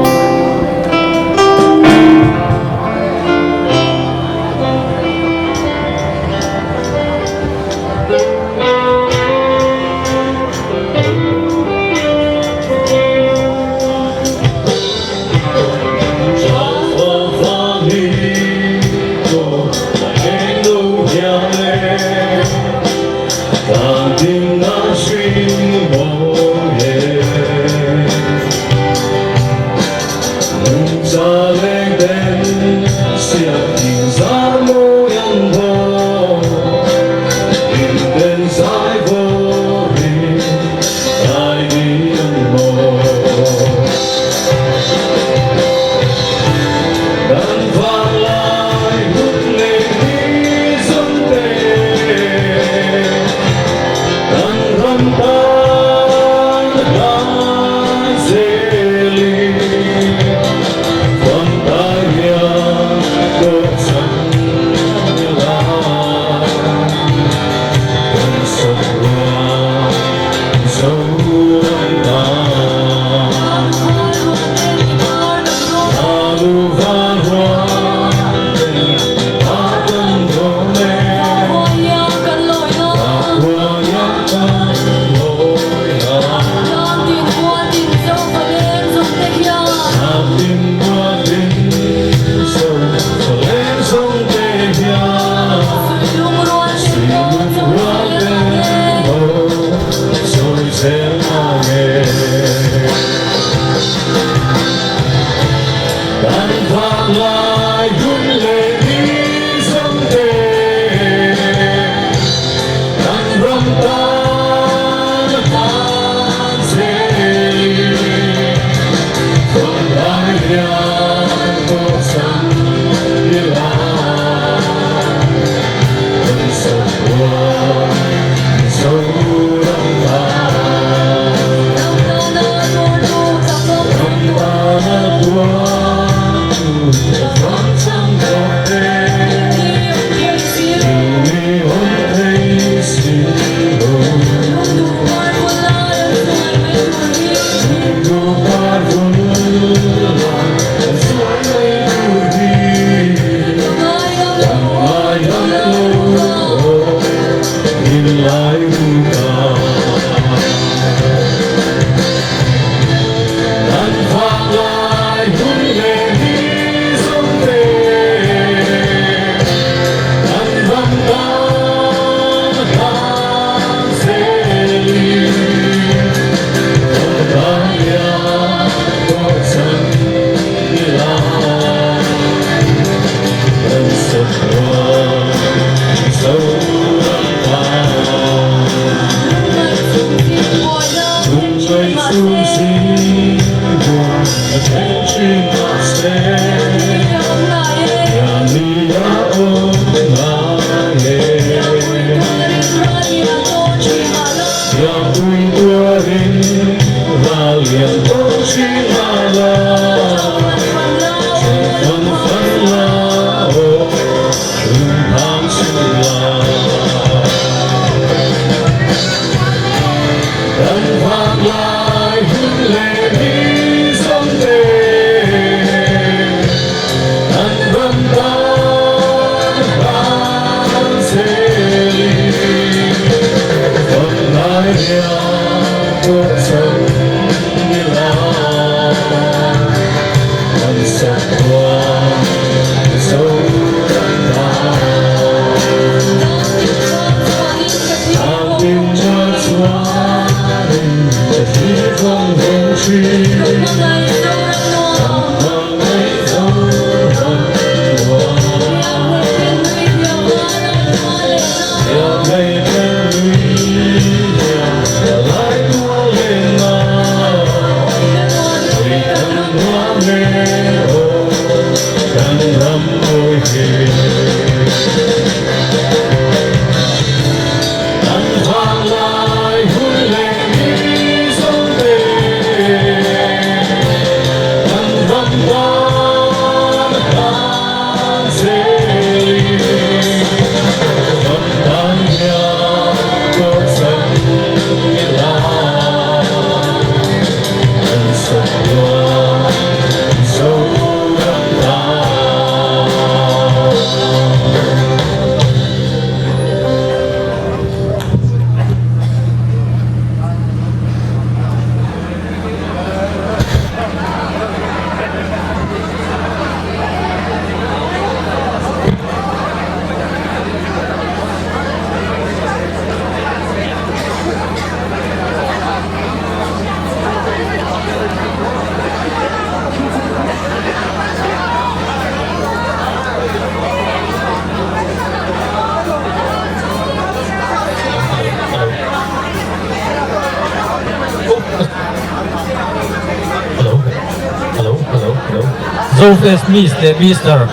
Zofest Miss leh Mister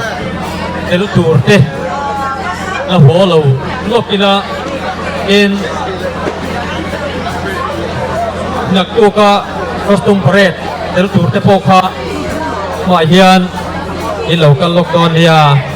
tel tur te la haw lo lawk ila in naktuka costume parade tel tur te pawh kha hmah hian in lo kal lawk dawn nia.